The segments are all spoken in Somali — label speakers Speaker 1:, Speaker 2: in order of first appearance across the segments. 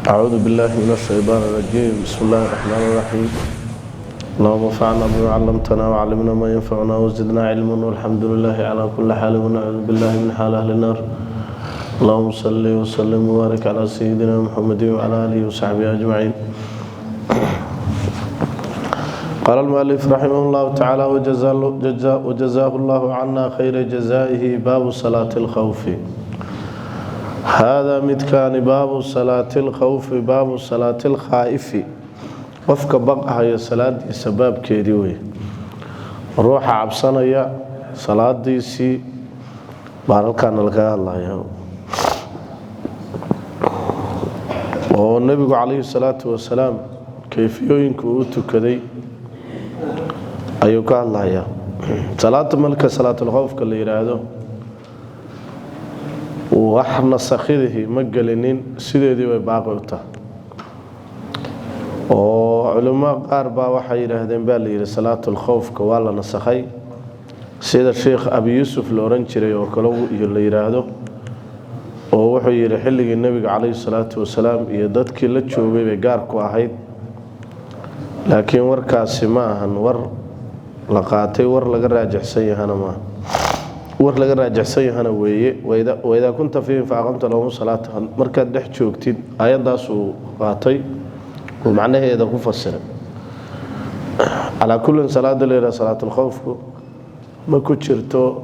Speaker 1: أعوذ بالله من الشيطان الرجيم. بسم الله الرحمن الرحيم. اللهم انفعنا بما علمتنا وعلمنا ما ينفعنا وزدنا علما، والحمد لله على كل حال، ونعوذ بالله من حال أهل النار. اللهم صل وسلم وبارك على سيدنا محمد وعلى آله وصحبه أجمعين. قال المؤلف رحمه الله تعالى وجزاه الله عنا خير جزائه: باب صلاة الخوف. Haadaa midkaani baabu salaati lkhawfi, baabu salaati lkhaa'ifi, qofka baqahaya salaadiisa baabkeedii wey. Ruuxa cabsanaya salaadiisii baan halkaana lakaga hadlaya, oo nebigu calayhi salaatu wasalaam kayfiyooyinka uu tukaday ayuu ka hadlayaa. Salaada marka salaatulkhawfka la yidhaahdo, wax nasakhidihii ma gelinin, sideedii bay baaqi u tahay. Oo culimo qaar baa waxay yidhaahdeen, baa la yidhi, salaatulkhawfka waa la nasakhay, sida Sheikh Abi Yuusuf la ohan jiray oo kale iyo la yidhaahdo, oo wuxuu yidhi xilligii nebiga calayhi salaatu wasalaam iyo dadkii la joogay bay gaar ku ahayd. Laakiin warkaasi ma ahan war la qaatay, war laga raajixsan yahana maaha, war laga raajixsan yahana weeye. Waidaa kunta fiihim fa aqamta lahum salaata, markaad dhex joogtid, ayaddaas uu qaatay uu macnaheeda ku fasiray. Calaa kullin, salaada la yidhaha salaatulkhawfku ma ku jirto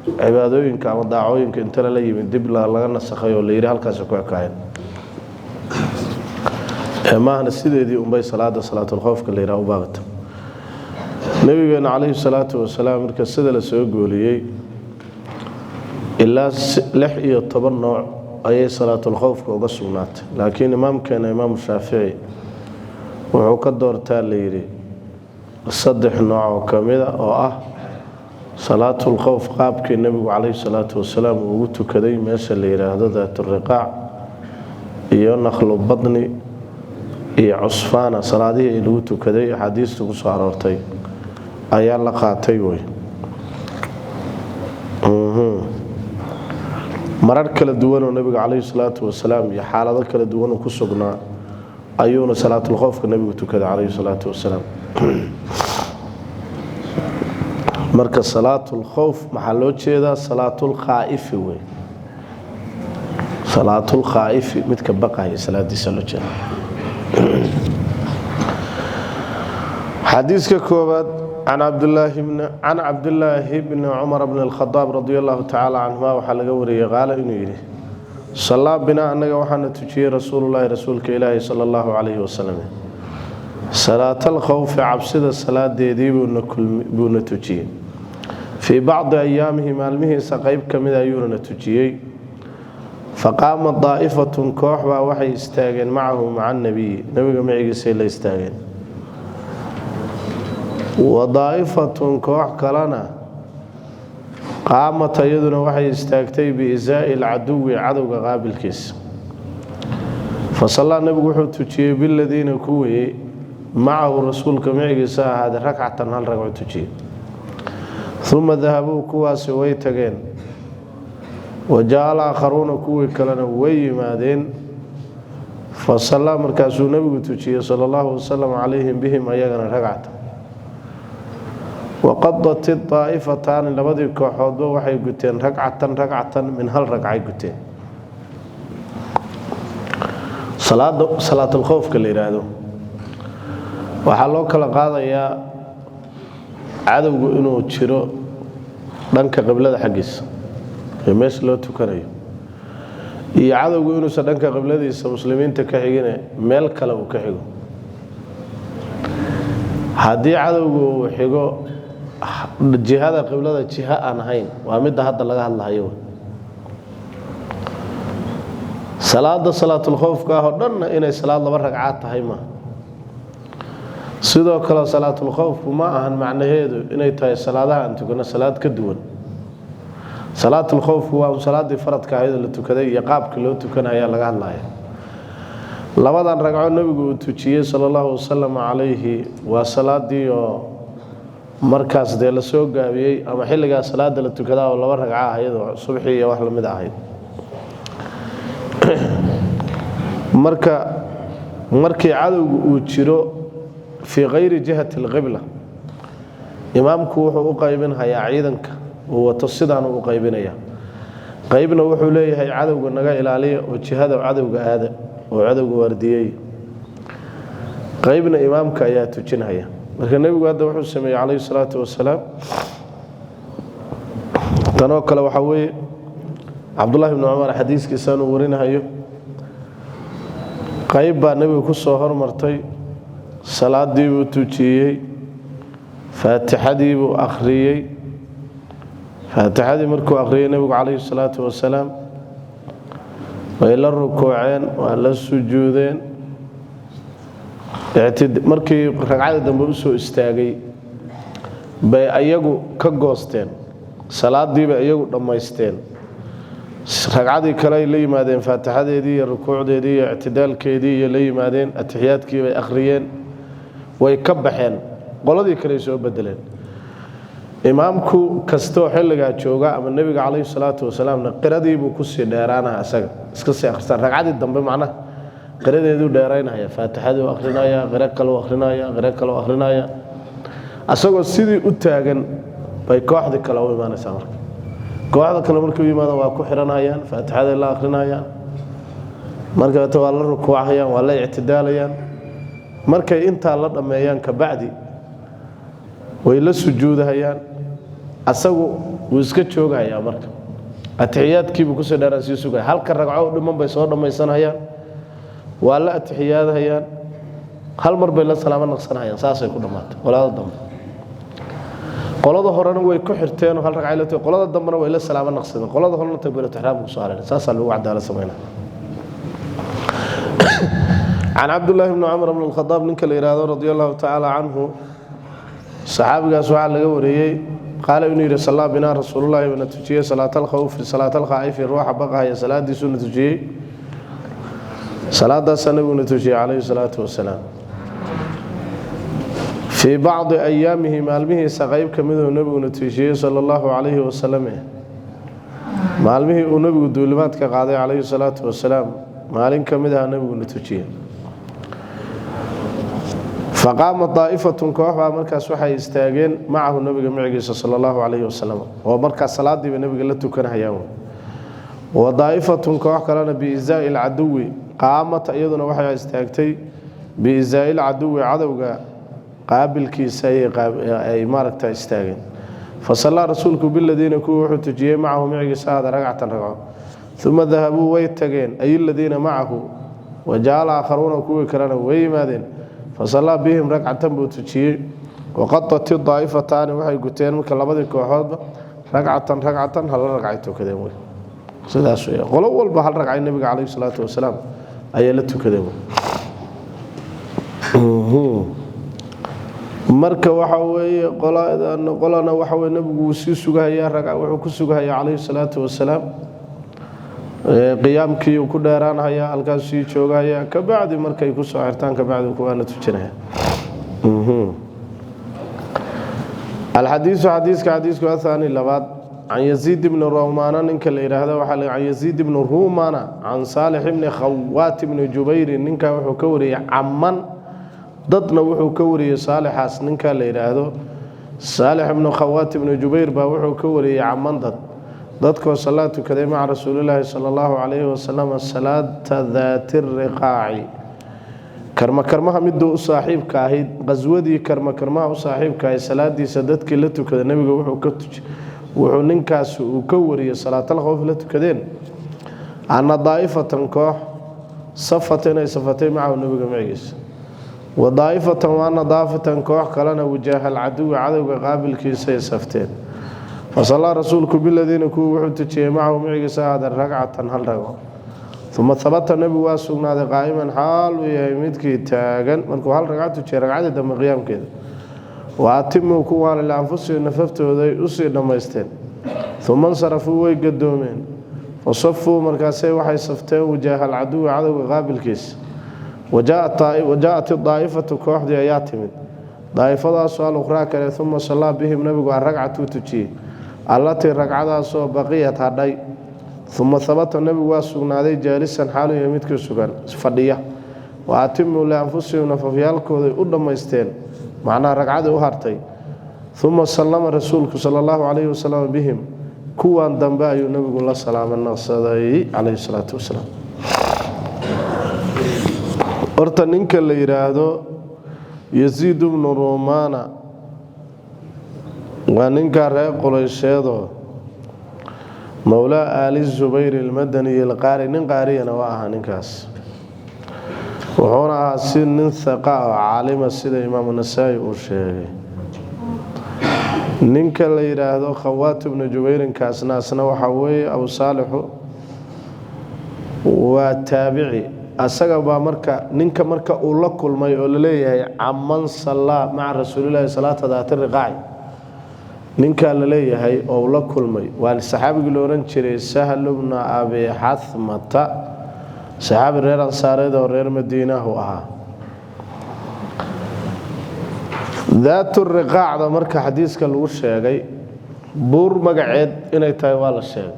Speaker 1: cibaadooyinka ama daacooyinka inta lala yimid dib laga nasakhay oo la yidhi halkaasi ku ekaayeen maahna, sideedii unbay salaada salaatulkhawfka la yidhaha u baaqata. Nabigeena calayhi salaatu wasalaam marka sida la soo gooliyey, ilaa 16 nooc ayay salaatulkhawfka uga sugnaatay. Laakiin imaamkeena Imaamu Shaafici wuxuu ka doortaa, la yidhi, saddex nooc oo kamida, oo ah salaatulkhawf qaabkii nebigu calayhi salaatu wasalaam uu ugu tukaday meesha la yidhaahdo Daaturiqaac iyo Nakhlu Badni iyo Cusfaana, salaadihii ay lagu tukaday axaadiista ku soo aroortay ayaa la qaatay wey. Marar kala duwanoo nebiga calayhi salaatu wasalaam iyo xaalado kala duwan uu ku sugnaa ayuuna salaatulkhowfka nebigu tukaday calayhi salaatu wasalaam. Marka salaatulkhowf maxaa loo jeedaa? Salaatulkhaa'ifi wey, salaatulkhaa'ifi, midka baqaya salaadiisa loo jeeda. Xadiiska koowaad: can Cabdilaahi bni Cumar bni Alkhadaab radi allahu tacaala canhuma waxaa laga wariyey, qaala, inuu yidhi: sallaa binaa, annaga waxaana tujiyey, rasuululahi, rasuulka Ilaahi, sala allahu calayhi wasalam, salaatalkhowfi, cabsida salaadeedii buuna tujiyey, fii bacdi ayaamihi, maalmihiisa qeyb ka mida ayuuna na tujiyey. Faqaama daa'ifatun, koox baa waxay istaageen, macahu, maca anabiyi, nebiga macigiisay la istaageen, wa daa'ifatun, koox kalena, qaamat, iyaduna waxay istaagtay, biisaa'i alcaduwi, cadowga qaabilkiisa. Fa sallaa, nebigu wuxuu tujiyey, biladiina, kuwii, macahu, rasuulka micigiisa ahaaday, rakcatan, hal ragco tujiyey. Uma dahabuu, kuwaasi way tageen, wa jaa alaakharuuna, kuwii kalena way yimaadeen. Fa sallaa, markaasuu nebigu tujiyey, sala allahu wasalam calayhim, bihim, ayagana, ragcatan. Waqadat idaa'ifataani, labadii kooxoodba waxay guteen, ragcatan ragcatan, min hal ragcay guteen. Salaada salaatulkhowfka la yidhaahdo waxaa loo kala qaadayaa cadowgu inuu jiro dhanka qiblada xaggiisa ee meesha loo tukanayo, iyo cadowgu inuusan dhanka qibladiisa muslimiinta ka xigine meel kale uu ka xigo. Haddii cadowgu uu xigo jihada qiblada jiho aan ahayn, waa midda hadda laga hadlahayo. Salaada salaatulkhowfka ah oo dhanna inay salaad laba ragcaad tahay maaha. Sidoo kale salaatulkhowfku ma ahan macnaheedu inay tahay salaadaha aan tukano salaad ka duwan. Salaatulkhowfku waa un salaaddii faradka ahaydoo la tukaday iyo qaabkii loo tukanaya laga hadlaya. Labadan ragco nebigu uu tujiyey sala allahu wasalam calayhi waa salaadii oo markaas dee lasoo gaabiyey, ama xilligaa salaada la tukadaa oo laba ragco ah, iyadoo subxii iyo wax lamid ahayd. Marka markii cadowgu uu jiro fii kayri jihati alqibla, imaamku wuxuu u qaybinhayaa ciidanka uu wato sidaanuu u qaybinaya. Qaybna wuxuu leeyahay cadowga naga ilaaliya oo jihada cadowga aada oo cadowga waardiyey. Qaybna imaamka ayaa tujinhaya. Marka nebigu hadda wuxuu sameeyey calayhi salaatu wasalaam tanoo kale. Waxaa weeye Cabdullahi bni Cumar xadiiskiisaanuu warinahayo, qayb baa nebiga ku soo hormartay, salaadii buu tujiyey, faatixadii buu akhriyey. Faatixadii markuu akhriyey nebigu calayhi salaatu wasalaam, way la rukuuceen, waa la sujuudeen. Markii ragcada dambe usoo istaagay bay ayagu ka goosteen, salaadiibay iyagu dhammaysteen. Ragcadii kale ay la yimaadeen, faatixadeedii iyo rukuucdeedii iyo ictidaalkeedii iyo la yimaadeen, atixiyaadkii bay akhriyeen, way ka baxeen, qoladii kale ay soo bedeleen. Imaamku kastoo xilligaa jooga ama nebiga calayhi salaatu wasalaamna qiradiibuu kusii dheeraanaya, isaga iska sii akhristaan ragcadii dambe. Macnaha qiradeeduu dheeraynaya, faatixaduu akhrinaya, qiro kaleu akhrinaya, qiro kaleu akhrinaya. Asagoo sidii u taagan bay kooxdii kale u imaanaysaa. Marka kooxda kale markay u yimaadaan, waa ku xiranhayaan, faatixaday la akhrinayaan, markaata waa la rukuucayaan, waa la ictidaalayaan. Markay intaa la dhammeeyaan kabacdi way la sujuudahayaan, asagu wuu iska joogahayaa. Marka atixiyaadkiibuu kusii dheeraan, sii sugaya. Halka ragco u dhiman bay soo dhammaysanhayaan, waa la atixiyaadahayaan, hal mar bay la salaamo naqsanhayaan. Saasay ku dhammaatay qolada dambe. Qolada horena way ku xirteenoo hal ragcay la tageen, qolada dambena way la salaamo naqsadeen, qolada horena takbiiratu ixraamka kusoo hareen. Saasaa lagu cadaalad sameynaa. Can Cabdullaahi bni Cumar bn Alkhadaab, ninka la yidhaahdo, radia Allahu tacaala canhu, saxaabigaas waxaa laga wariyey, qaala inuu yidhi: sallaa binaa rasuulullahi bana tujiyey salaatalkhawfi, salaatalkhaa'ifi, ruuxa baqahaya salaadiisuuna tujiyey. Salaadaasaa nabiguna tujiyey calayhi salaatu wasalaam. Fii bacdi ayaamihi, maalmihiisa qayb ka miduu nebiguna tujiyey sala Allahu calayhi wasalam. Maalmihii uu nebigu duulimaadka qaaday calayhi salaatu wasalaam, maalin ka mid aha nebiguna tujiyey. Faqaama daa'ifatun, koox baa markaas waxay istaageen macahu, nebiga micigiisa sala Allahu calayhi wasalam, oo markaas salaadiiba nebiga la tukanahayaan. Wa daa'ifatun, koox kalena, biizaa'i alcaduwi qaamata, iyaduna waxay istaagtay biizaa'i alcaduwi, cadowga qaabilkiisa ay maaragta istaageen. Fasallaa rasuulku biladiina, kuwii wuxuu tujiyey macahu, micigiisa ahada, ragcatan, ragco. Uma dahabuu, way tageen, ay aladiina macahu. Wajaala aakharuuna, kuwii kalena way yimaadeen. Fasallaa bihim ragcatan buu tujiyey. Waqadat idaa'ifataani, waxay guteen marka labadii kooxoodba ragcatan ragcatan, hal ragcay tukadeen wey. Sidaas wey, qolo walba hal ragcay nebiga calayhi salaatu wasalaam ayay la tukadeen. Marka waxa weeye qolana waxa weye nebigu wuu sii sugahayaa, ragca wuxuu ku sugahayaa calayhi salaatu wasalaam, qiyaamkii uu ku dheeraanhayaa, halkaasuu sii joogahaya. Kabacdi markay kusoo xirtaan kabacdi kuwaana tujinaya. Alxadiisu, xadiiska, xadiisku ahaani, labaad, can Yaziid bni Rumaana, ninka la yidhaahdo waxaa la can Yaziid bni Rumana can Saalix bni Khawaat bni Jubayrin. Ninkaa wuxuu ka wariyey caman, dadna wuxuu ka wariyey Saalixaas. Ninkaa la yidhaahdo Saalix bnu Khawaat bni Jubayr baa wuxuu ka wariyey caman, dad, dadkoo salaa tukaday maca rasuulilaahi sala Allahu calayhi wasalam salaata daati riqaaci, karmakarmaha miduu u saaxiibka ahayd, qaswadii karmakarmaha u saaxiibka ahayd salaadiisa dadkii la tukada nebiga wuxuu ninkaasi uu ka wariyey salaatal khawf la tukadeen, ana daa'ifatan, koox, safat, inay safatay macahu, nebiga macigiisa, wa daa'ifatan, waana daafatan, koox kalena, wajaaha alcaduwi, cadowga qaabilkiisay safteen. Fasallaa rasuulku biladiina, kuwii wuxuu tujiyey macahu, macigiisa ahaada, ragcatan, hal ragco. Uma habata, nebigu waa sugnaaday, qaa'iman, xaal uu yahay midkii taagan, markuu hal ragca tujiyay ragcadii dambe qiyaamkeeda. Wa atimuu, kuwaana, lianfusihim, nafaftooday usii dhammaysteen. Uma insarafuu, way gadoomeen. Fasafuu, markaasay waxay safteen wajaaha alcaduwi, cadowga qaabilkiisa. Wajaa'at idaa'ifatu, kooxdii ayaa timid, daa'ifadaasoo alukhraa kale. Uma sallaa bihim, nebigu aragcatuu tujiyey, allatii, ragcadaasoo baqiyat, hadhay. Uma habata, nebigu waa sugnaaday, jaalisan xaalu yahay midkii sugan, fadhiya. Wa atimuu lianfusihim, nafafyaalkooday u dhammaysteen, macnaha ragcadii u hartay. Uma sallama rasuulku sala allahu calayhi wasalam bihim, kuwan dambe ayuu nebigu la salaamo naqsaday calayhi salaatu wasalaam. Horta ninka la yidhaahdo Yasiid bnu Rumaana waa ninkaa reer Quraysheedoo mowlaa aali Zubayr ilmadani ilqaari, nin qaariyana waa ahaa ninkaas. Wuxuuna ahaa si nin haqa oo caalima, sida Imaamu Nasaa-i uu sheegay. Ninka la yidhaahdo Khawaat ibnu Jubayrinkaasna asna waxaa weeye Abu Saalixu, waa taabici. Asaga baa marka ninka marka uu la kulmay oo laleeyahay caman sallaa maca rasuulilaahi salaata daati riqaaci, ninkaa la leeyahay oo uu la kulmay waa saxaabigii la odhan jiray Sahlu bna Abi Xahmata, saxaabi reer Ansaareed oo reer Madiinahu ahaa. Daatu riqaacda marka xadiiska lagu sheegay buur magaceed inay tahay waa la sheegay,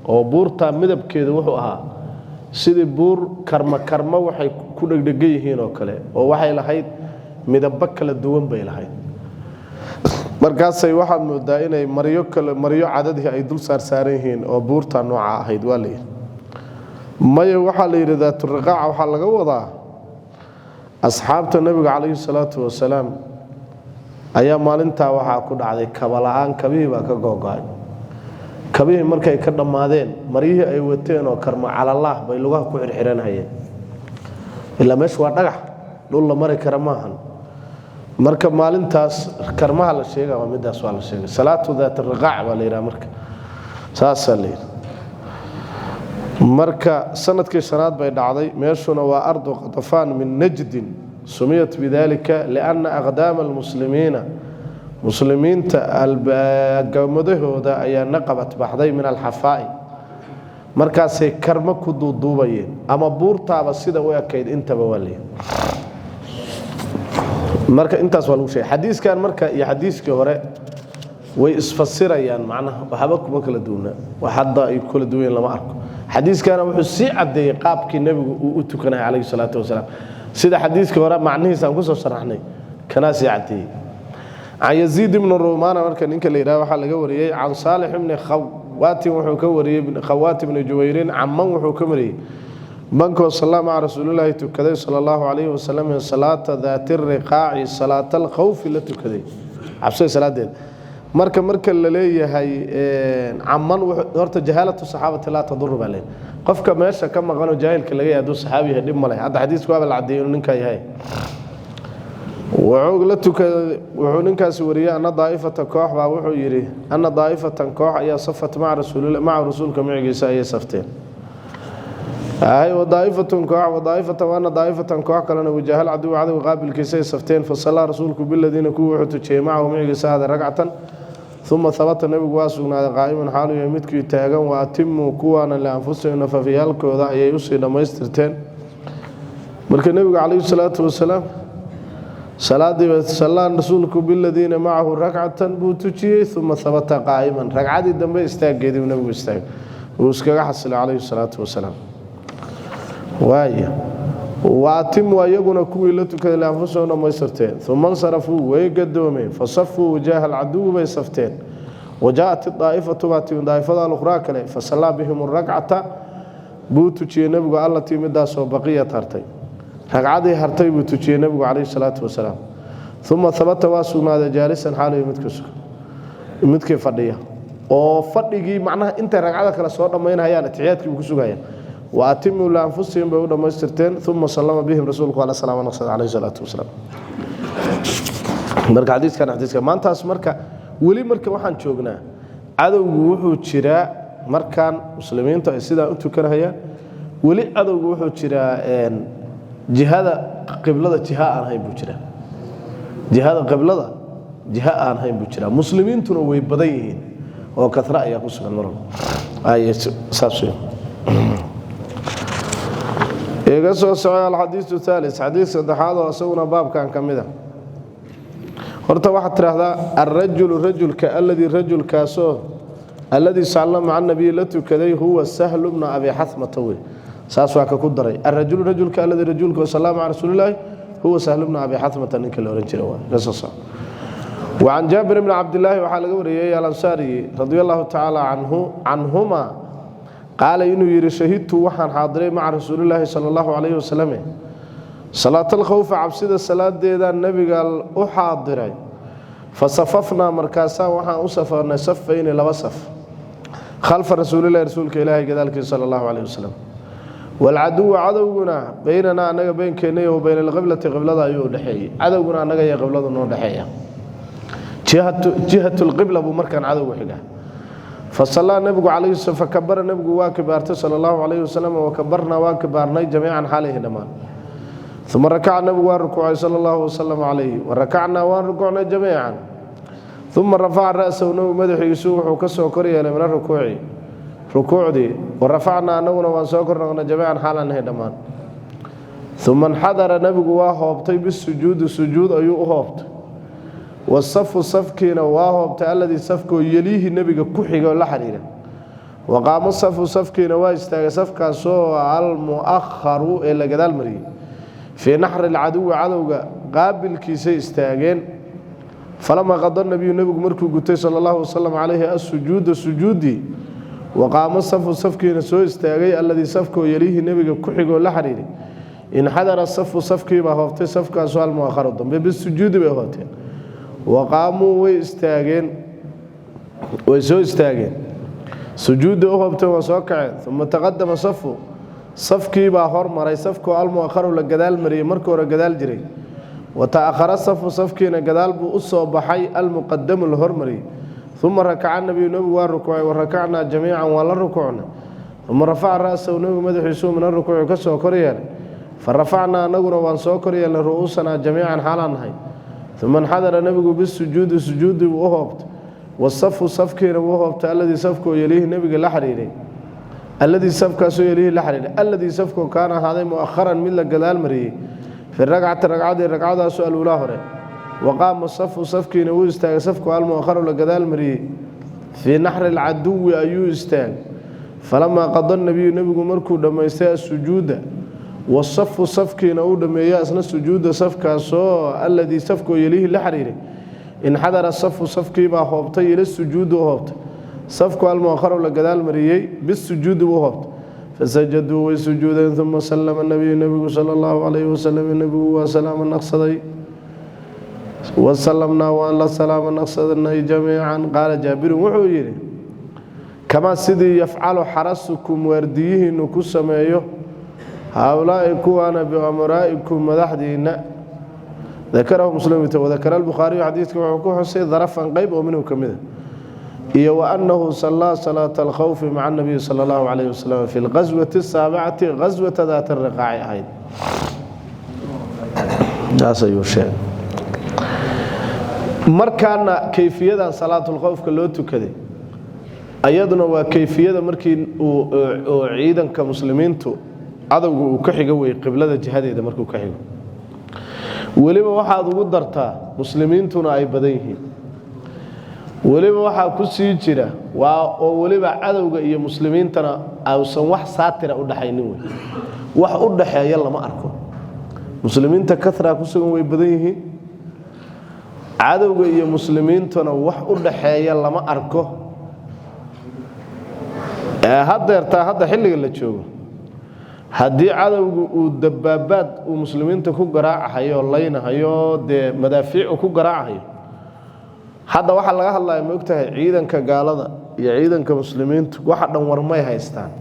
Speaker 1: oo buurtaa midabkeedu wuxuu ahaa sidii buur karma karma waxay ku dhegdhegan yihiin oo kale, oo waxay lahayd midabo kala duwan bay lahayd. Markaasay waxaad moodaa inay maryo kale, maryo cadadii ay dul saarsaaran yihiin, oo buurtaa nooca ahayd waa la yidhi. Maya, waxaa la yidhi daaturiqaaca waxaa laga wadaa asxaabta nebiga calayhi salaatu wasalaam ayaa maalintaa waxaa ku dhacday kaba la-aan, kabihii baa ka googo-ay. Kabihii markay ka dhammaadeen, maryihii ay wateen oo karma calalaah bay lugaha ku xirxiranhayeen, ilaa meeshu waa dhagax, dhul la mari kara maahan. Marka maalintaas karmaha la sheega waa midaas, waa la sheegay salaatu daat riqaac baa la yidhaha. Marka saasaa la yidhi. Marka sanadkii shanaad bay dhacday, meeshuna waa ardu Qatafaan min Najdin. Sumiyat bidalika lianna aqdaama almuslimiina, muslimiinta gamadahooda ayaa naqabat baxday min alxafaa'i, markaasay karmo ku duuduubayeen, ama buurtaaba sida u ekayd, intaba waa layidhi. Marka intaas waa lagu sheegay xadiiskan. Marka iyo xadiiskii hore way isfasirayaan, macnaha waxba kuma kala duwana, wax hadda ay kala duwan lama arko. Xadiiskana wuxuu sii caddeeyey qaabkii nebigu uu u tukanaya calayhi salaatu wasalaam. Sida xadiiskii hore macnihiisa aan kusoo sharaxnay, kanaa sii caddeeyey. Can Yaziid ibni Rumaana, marka ninka la yidhaha, waxaa laga wariyey can Saalix ibni Khawaatin, wuxuu ka wariyey Khawaat ibni Juwayrin, caman wuxuu ka wariyey bankoo sallaa maca rasuulilaahi tukaday sala allahu calayhi wasalam salaata daati riqaaci, salaata alkhawfi la tukaday, cabsida salaadeed. Marka la leeyahay caman, horta jahaalatu saxaabati laa taduru baa leeyahay. Qofka meesha ka maqanoo jaahilka laga yahay hadduu saxaabi yahay dhib ma leh. Hadda xadiisku waaba la caddeeyey inuu ninkaa yahay. Wuxuu la tukaday, wuxuu ninkaasi wariyey anna daa'ifata, koox baa, wuxuu yidhi anna daa'ifatan, koox ayaa safat maca rasuulillah, maca rasuulka micigiisa ayay safteen. Hay wadaa'ifatun koox, wadaa'ifatan waana daa'ifatan, koox kalena wajaahal caduw, cadowga qaabilkiisa ay safteen. Fasallaa rasuulku biladiina, kuwii wuxuu tujiyey macahu micigiisa hada ragcatan. Uma habata, nebigu waa sugnaaday qaa'iman xaalu yahay midkii taagan. Wa atimuu, kuwaana lianfusihim, nafafyaalkooda ayay usii dhammaystirteen. Marka nebigu calayhi salaatu wasalaam salaadii sallaa rasuulku biladiina macahu rakcatan buu tujiyey. Uma habata qaa'iman, ragcadii dambe istaaggeedii buu nebigu istaagay, wuu iskaga xasilay calayhi salaatu wasalaam. Waaya wa atimuu, iyaguna kuwii la tukaday lianfusihim dhammaystirteen. Uma insarafuu, way gadoomeen. Fasafuu wajaaha alcaduwi bay safteen. Wajaa'at idaa'ifatu baa timi, daa'ifada alukhraa kale. Fasallaa bihim rakcata buu tujiyey nebigu, allatii midaasoo baqiyat hartay, ragcadii hartay buu tujiyey nebigu calayhi salaatu wasalaam. Uma habata, waa sugnaaday jaalisan xaalihi midkii fadhiya, oo fadhigii macnaha intay ragcada kale soo dhammaynayaan atixiyaadkii buu ku sugaya. Wa atimuu lianfusihim bay u dhammaystirteen. Uma sallama bihim, rasuulku ala salaama naqsad calayhi salaatu wasalaam. Marka xadiiskan, xadiiska maantaas, marka weli marka waxaan joognaa cadowgu wuxuu jiraa markaan muslimiintu ay sidaa u tukanahayaan, weli cadowgu wuxuu jiraa jihada qiblada, jiha aan hayn buu jiraa, jihada qiblada jiha aan hayn buu jiraa. Muslimiintuna way badan yihiin oo kara ayaa ku sugan mar walba. Saas wey. Iga soo socay alxadiisu thalis, xadiis saddexaad oo isaguna baabkan ka mid a. Horta waxaad tidhaahdaa alrajulu, rajulka, alladii rajulkaasoo Alladii salla maca nabiyi la tukaday huwa Sahlu bna Abi Xamata wey. Saas waa ka ku daray. Arajulu, rajulka, alladii, rajulka, salla maca Rasuulilaahi huwa Sahlu bna Abi Xamata, ninka la ohan jiray waa. وعن جابر بن عبد الله waxaa laga wariyay الأنصاري رضي الله تعالى عنه عنهما قال inuu yiri: شهدت waxaan xaadiray maca رسول الله صلى الله عليه وسلم صلاة الخوف, cabsida salaadeeda nabiga u xaadiray. فصففنا, markaasaa waxaan u safarnay صفين, laba saf, خلف رسول الله, rasuulka Ilaahay gadaalkiisa, صلى الله عليه وسلم. والعدو, cadowguna, بيننا, anaga beenkeena, iyo وبين القبلة, qiblada ayuu u dhexeeyey. Cadowguna anaga iyo qibladu noo dhexeeya, جهة القبلة buu markaan cadowgu xigaa. فصلى nabigu calayhi, فكبر, nabigu waa kibaartay, صلى الله عليه وسلم, وكبرنا, waan kibaarnay, جميعا, xaalihi dhammaan. ثم ركع, nabigu waa rukuucay, صلى الله وسلم عليه, وركعنا, waan rukuucnay, جميعا. ثم رفع رأسه, nabigu madaxiisu wuxuu ka soo kor yeelay, من الركوع, rukuucdii, ورفعنا, anaguna waan soo kor noqnay, جميعا, xaalan nahay dhammaan. ثم انحدر, nabigu waa hoobtay, بالسجود, sujuud ayuu u hoobtay, والصف, safkiina waa hoobtay, الذي, safkoo, يليه, nebiga ku xiga oo la xiriira. وقام الصف, safkiina waa istaagay, safkaasoo المؤخر, ee la gadaal mariyey, في نحر العدو, cadowga qaabilkiisay istaageen. فلما قضى النبي, nebigu markuu gutay, صلى الله وسلم عليه, السجود, sujuudii, وقام الصف, safkiina soo istaagay, الذي, safkoo, يليه, nebiga ku xigoo la xiriiray, انحدر الصف, safkiibaa hoobtay, safkaasoo المؤخر, dambe, بالسجود bay hoobteen. وقاموا, way istaageen, way soo istaageen, sujuudda u hoobteen, waa soo kaceen. ثم تقدم الصف, safkiibaa hormaray, safkoo المؤخر, la gadaal mariyey, markii hore gadaal jiray. وتأخر الصف, safkiina gadaal buu u soo baxay, المقدم, la hormariyey. ثم ركع النبي, nebigu waa rukuucay, وركعنا جميعا, waa la rukuucnay. ثم رفع رأسه, nebigu madaxiisuu, من الركوع, ka soo kor yeelay, فرفعنا, anaguna waan soo kor yeelnay, رؤوسنا جميعا, xaalaan nahay. ثم انحدر nebigu بالسجود, sujuudi buu u hoobtay, والصف, safkiina wuu hoobtay, الذي, safkoo, يليه, nebiga la xiriiray, الذي, safkaasoo, يليه, la xiriiray, الذي, safkoo, كان, ahaaday, مؤخرا, mid la gadaal mariyey, في الركعة, ragcadii, ragcadaasoo, الأولى, hore. وقام الصف, safkiina wuu istaagay, safku المؤخر, la gadaal mariyey, في نحر العدو ayuu istaagay. فلما قضى النبي, nebigu markuu dhammaystay, السجود, والصف, safkiina uu dhammeeyey asna sujuuda, safkaasoo, الذي, safkoo, يليه, la xiriiray, انحدر الصف, safkiibaa hoobtay, إلى السجود u hoobtay, safku المؤخر, la gadaal mariyey, بالسجود buu hoobtay. فسجدوا, way sujuudeen. ثم سلم النبي, nebigu, صلى الله عليه وسلم, nebigu waa salaamo naqsaday, وسلمنا, waan la salaamo naqsadanay, جميعا. قال جابر, wuxuu yidhi: كما, sidii, يفعل حرسكم, waardiyihiinu ku sameeyo, هؤلاء, kuwaana, بأمرائكم, madaxdiina. ذكره مسلم وذكر البخاري, xadiidka wuxuu ku xusay, طرفا, qeyb, oo منه, ka mida, iyo وأنه صلى صلاة الخوف مع النبي صلى الله عليه وسلم في الغزوة السابعة, غزوة ذات الرقاع ahayd. Taas ayuu sheegay. Markaana kayfiyadan salaatulkhowfka loo tukaday ayaduna waa kayfiyada markii uu ciidanka muslimiintu cadowga uu ka xigo wey, qiblada jihadeeda markuu ka xigo. Weliba waxaad ugu dartaa muslimiintuna ay badan yihiin. Weliba waxaa ku sii jira waa oo weliba cadowga iyo muslimiintana ausan wax saatira u dhaxaynin wey, wax u dhaxeeya lama arko. Muslimiinta karaa ku sugan, way badan yihiin. Cadowga iyo muslimiintuna wax u dhaxeeya lama arko. Hadeertaa hadda xilliga la joogo, haddii cadowgu uu dabaabaad uu muslimiinta ku garaacahayo, laynahayo, dee madaafiic uu ku garaacahayo, hadda waxaa laga hadlaya, ma ogtahay, ciidanka gaalada iyo ciidanka muslimiintu waxa dhan warmay haystaan.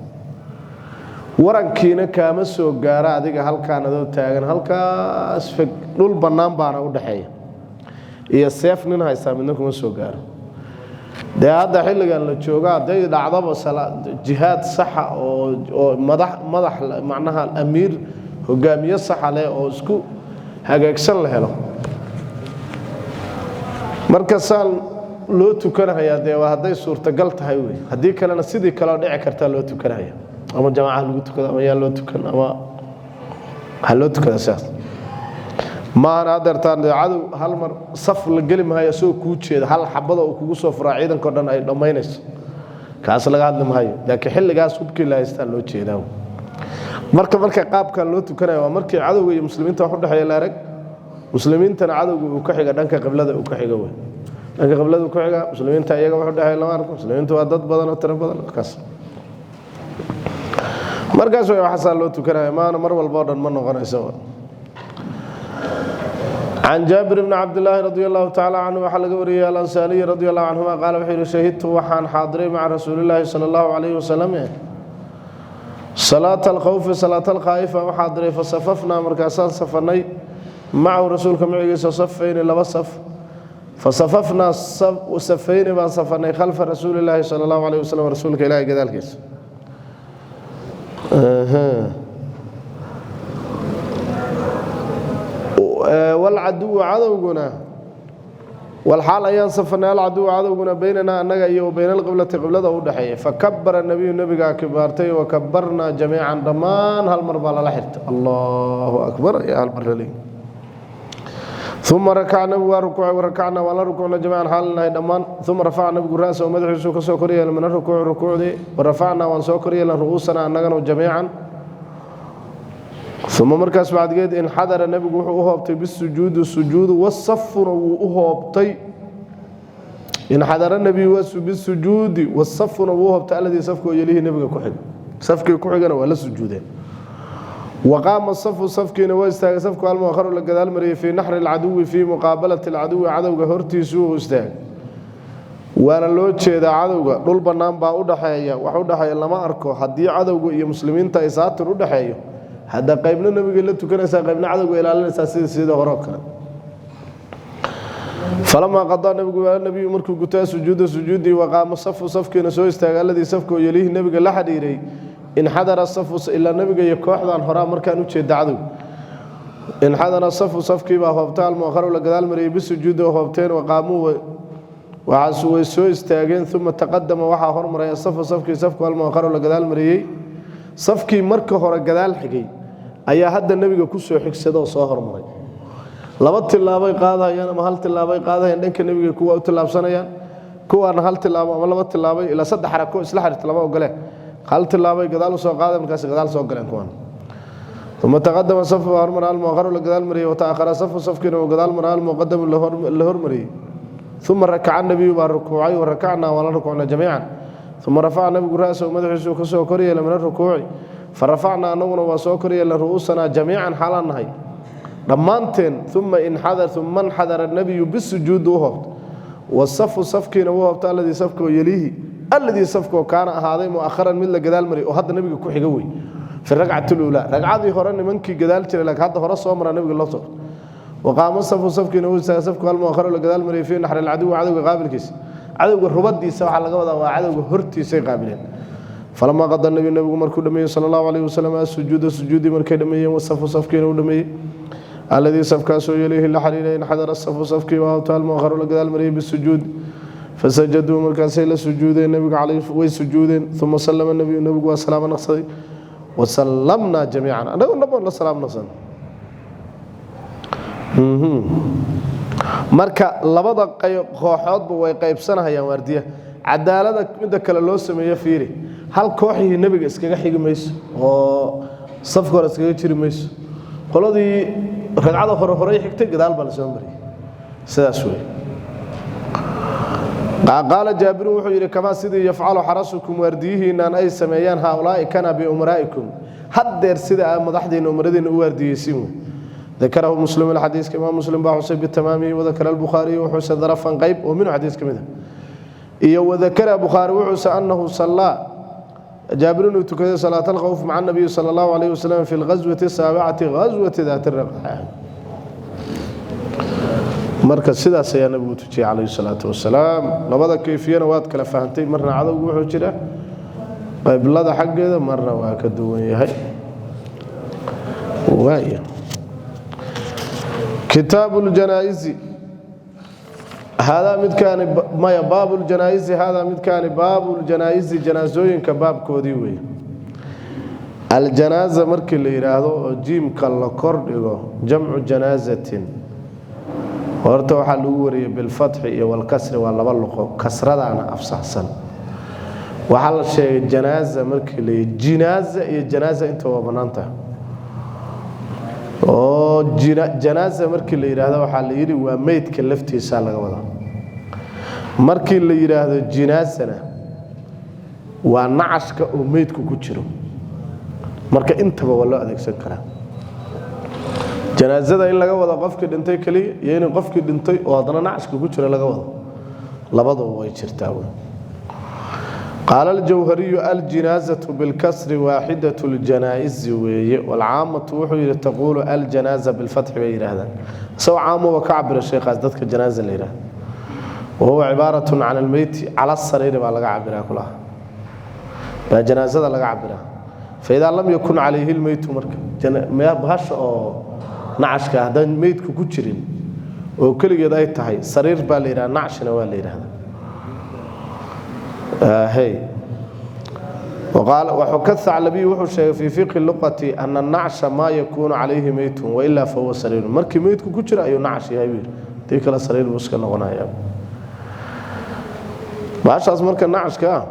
Speaker 1: Warankiina kaama soo gaara adiga halkaan adoo taagan halkaas feg, dhul bannaan baana u dhexeeya, iyo seef nin haystaa midna kuma soo gaaro. Dee hadda xilligan la joogo, hadday dhacdaba jihaad saxa oo madax macnaha amiir hogaamiye saxa leh oo isku hagaagsan la helo, marka saan loo tukanahayaa, dee waa hadday suurtagal tahay wey. Haddii kalena sidii kaleo dhici kartaa loo tukanahaya, ama jamacaha lagu tukado ama yaa loo tukan ama ha loo tukada sidaas maahana. Hadeertaan dee cadow hal mar saf la geli maayo isagoo kuu jeeda, hal xabada uu kugu soo furaa ciidanka o dhan ay dhammaynayso. Kaas laga hadli maayo, laakiin xilligaas hubkii la haystaa loo jeedaa. Marka qaabkan loo tukanayo waa markii cadowga iyo muslimiinta wax u dhexeeya la arag, muslimiintana cadowga uu ka xiga dhanka qiblada uu ka xiga wey, dhanka qiblada uu ka xiga muslimiinta, iyaga wax u dhexeeya lama arko. Muslimiintu waa dad badan oo tiro badan. Markaas way waxaasaa loo tukanaya, maana mar walba oo dhan ma noqonayso. Can Jaabir bni Cabdilaahi radi Allahu tacala canhu waxaa laga wariyey, Alansaariyi radi Allahu canhuma, qaala wuxuu yihi: shahidtu, waxaan xaadiray, maca Rasuulillaahi sala Allahu calayhi wasalam salaata alkhawfi, salaata alkhaa'ifa u xaadiray. Fasafafnaa, markaasaan safanay, macahu, rasuulka macigiisa, safayni, laba saf. Fasafafnaa safayni baan safanay, khalfa Rasuulillaahi sala Allahu calayh wasalam, rasuulka Ilahi gadaalkiisa. Walcaduwu, cadowguna, walxaal ayaan safanay, alcaduwu, cadowguna, baynanaa, annaga iyo wa bayna alqiblati, qiblada u dhexeeya. Fakabara nabiyu, nebigaa kibaartay, wakabarnaa jamiican, dhammaan hal mar baa lala xirtay, Allahu akbar ayaa hal mar laleeyi. Uma rakaca, nabigu waa rukuucay, warakacnaa, waan la rukuucna, jamiican, xaalinahay dhammaan. Uma rafaca nabigu ra'sahu, madaxiisuu ka soo koryeelay, min arukuuci, rukuucdii, warafacnaa, waan soo koryeelan, ru'uusanaa, annagana, jamiican. Uma markaas bacdigeed inxadara, nebigu wuxuu u hoobtay, bisujuudi, sujuudu, wasafuna wuu u hoobtay. Inxadara nebiyu bisujuudi, wasafuna wuu u hoobtay, alladii, safka oo, yelihii, nebiga ku xiga, safkii ku xigana waa la sujuudeen. Waqaama safu, safkiina waa istaagay, safku almuakharu, la gadaal mariyey, fii naxri alcaduwi, fii muqaabalati alcaduwi, cadowga hortiisuu u istaagay. Waana loo jeedaa cadowga, dhul bannaan baa u dhaxeeya, wax u dhexeeya lama arko. Haddii cadowga iyo muslimiinta ay saatir u dhexeeyo, hadda qaybna nebigay la tukanaysaa, qaybna cadowga ilaalinaysaa, sida hore oo kale. Falamaa qadaa nabigu, nabiyu markuu gutaa sujuuda, sujuudii, waqaama safu, safkiina soo istaagay, alladii, safka oo, yelihi, nebiga la xidhiiray, inxadara safu, ilaa nebiga iyo kooxdan horaa markaan u jeeda cadow. Inxadara safu, safkiibaa hoobtay, almuakharu, la gadaal mariyey, bisujuudi oo hoobteen, waqaamuu, waxaas way soo istaageen. Uma taqadama, waxaa hormaray, asafu, safkii, safku almuakharu, la gadaal mariyey. Safkii marka hore gadaal xigay ayaa hadda nebiga ku soo xigsada oo soo hormaray. Laba tilaabay qaadahayaan ama hal tilaabay qaadahayaan dhanka nebiga, kuwa u tilaabsanayaan, kuwaana hal tilaabo ama laba tilaabay, ilaa saddex xarako isla xirta lama ogole. Hal tilaabay gadaal u soo qaaday, markaas gadaal soo galeen kuwan. Uma taqadama safu, hormara, almuakharu, la gadaal mariyey, wataakhara safu, safkiina uu gadaal mara, almuqadamu, la hormariyey. Uma rakaca nabiyu, baa rukuucay, warakacnaa, waan la rukuucna, jamiican. Uma rafaca nabigu ra'sahu, madaxiisuu ka soo koryeelay, min arukuuci, farafacnaa, anaguna waa soo koryeelna, ru'uusanaa, jamiican, xaalaan nahay dhammaanteen. Uma inxadar, uma inxadara nabiyu bisujuudi, u hoobto, wasafu, safkiina u hoobto, alladii, safkoo, yeliihi, alladii, safkoo, kaana, ahaaday, mu'akharan, mid la gadaal maray oo hadda nabiga ku xiga wey, fi ragcati luulaa, ragcadii hore nimankii gadaal jiray, laakiin hadda hore soo mara nabiga loo soo. Waqaama safu, safkiina uu istaagay, safku almuakharu, la gadaal mariyay, fii naxri alcaduwi, cadowga qaabilkiisa, cadowga rubadiisa waxaa laga wadaa waa cadowga hortiisay qaabileen. Falamaa qada nabiyu, nabigu markuu dhameeyey, sala Allahu calayhi wasalam, asujuuda, sujuudii markay dhameeyeen, wasafu, safkiina uu dhameeyey, alladii, safkaasoo, yelihi, la xiriiray, inxadara safu, safkii waa hawta, almuakharu, la gadaal mariyay, bisujuud, fasajaduu, markaasay la sujuudeen nabiga calayhi, way sujuudeen. Uma sallama nabiyu, nabigu waa salaamo naqsaday, wasallamnaa jamiican, annagu dhan baan la salaam naqsan. Marka labada kooxoodba way qaybsanahayaan waardiya. Cadaalada midda kale loo sameeyo fiiri: hal kooxihii nebiga iskaga xigi mayso oo safka hore iskaga jiri mayso. Qoladii ragcada hore horey xigtay, gadaal baa la soo mariyay, sidaas wey. Qaala Jaabirun, wuxuu yidhi: kamaa, sidii, yafcalu xarasukum, waardiyihiinaan ay sameeyaan, haaulaa'i kana, biumaraa'ikum, haddeer sida aa madaxdiinna, umaradiinna u waardiyeysiin wey. Dakarahu Muslim, xadiiska imaam Muslim baa xusay, bitamaamihi. Wadakara Albukhaariyu, wuxuuse, darafan, qayb, oo minhu, xadiis ka mid ah. Iyo wadakara Bukhaari, wuxuuse, annahu sallaa, Jaabir inuu tukaday, salaat alkhawf maca nabiyi sala Allahu calayhi wasalam fi lghaswati asaabicati, ghaswati daati riqaac. Marka sidaas ayaa nabigu tujiyey calayhi salaatu wasalaam. Labada kayfiyana waad kala fahantay: marna cadowgu wuxuu jira qiblada xaggeeda, marna waa ka duwan yahay. Waaya, kitaabu ljanaa'izi haadaa midkaani, maya, baabu ljanaa'izi, haadaa midkaani baabu ljanaa'izi, janaasooyinka baabkoodii weeye. Aljanaaza markii la yidhaahdo oo jiimka la kordhigo, jamcu janaazatin, horta waxaa lagu wariyey bilfatxi iyo walkasri, waa laba luqo, kasradaana afsaxsan. Waxaa la sheegay janaaza markii la jinaaza iyo janaaza inta waa bannaan tahay, oo janaaza markii la yidhaahdo waxaa la yidhi waa meydka laftiisaa laga wadaa. Markii la yidhaahdo jinaasana waa nacashka oo meydku ku jiro. Marka intaba waa loo adeegsan karaa, janaasada in laga wado qofkii dhintay keliya iyo in qofkii dhintay oo haddana nacashka ku jiro laga wado, labaduba way jirtaa wey. Qaala aljawhariyu: aljinaazatu bilkasri waaxidat ljanaa'izi weeye. Walcaamatu, wuxuu yidhi, taquulu aljanaaza bilfatxi bay yidhaahdaan. Isagoo caamuba ka cabira sheekhaas dadka janaaza la yidhahda. Wahuwa cibaaratun can almeyti cala sariiri baa laga cabiraa, kulaha baa janaazada laga cabiraa. Faidaa lam yakun calayhi lmeytu, marka bahasha oo nacashka haddaan meydku ku jirin oo keligeed ay tahay, sariir baa la yidhaha, nacshina waa la yidhahdaa. Hey, ka Thaclabiy wuxuu sheegay fii fiqhi luqati ana nacsha maa yakuunu calayhi meytun, wailaa fahuwa sariirun. Markii meydku ku jiro ayuu nacash yahay buu yidhi, dii kale sariir buu iska noqonaya bahashaas. Marka nacashka ah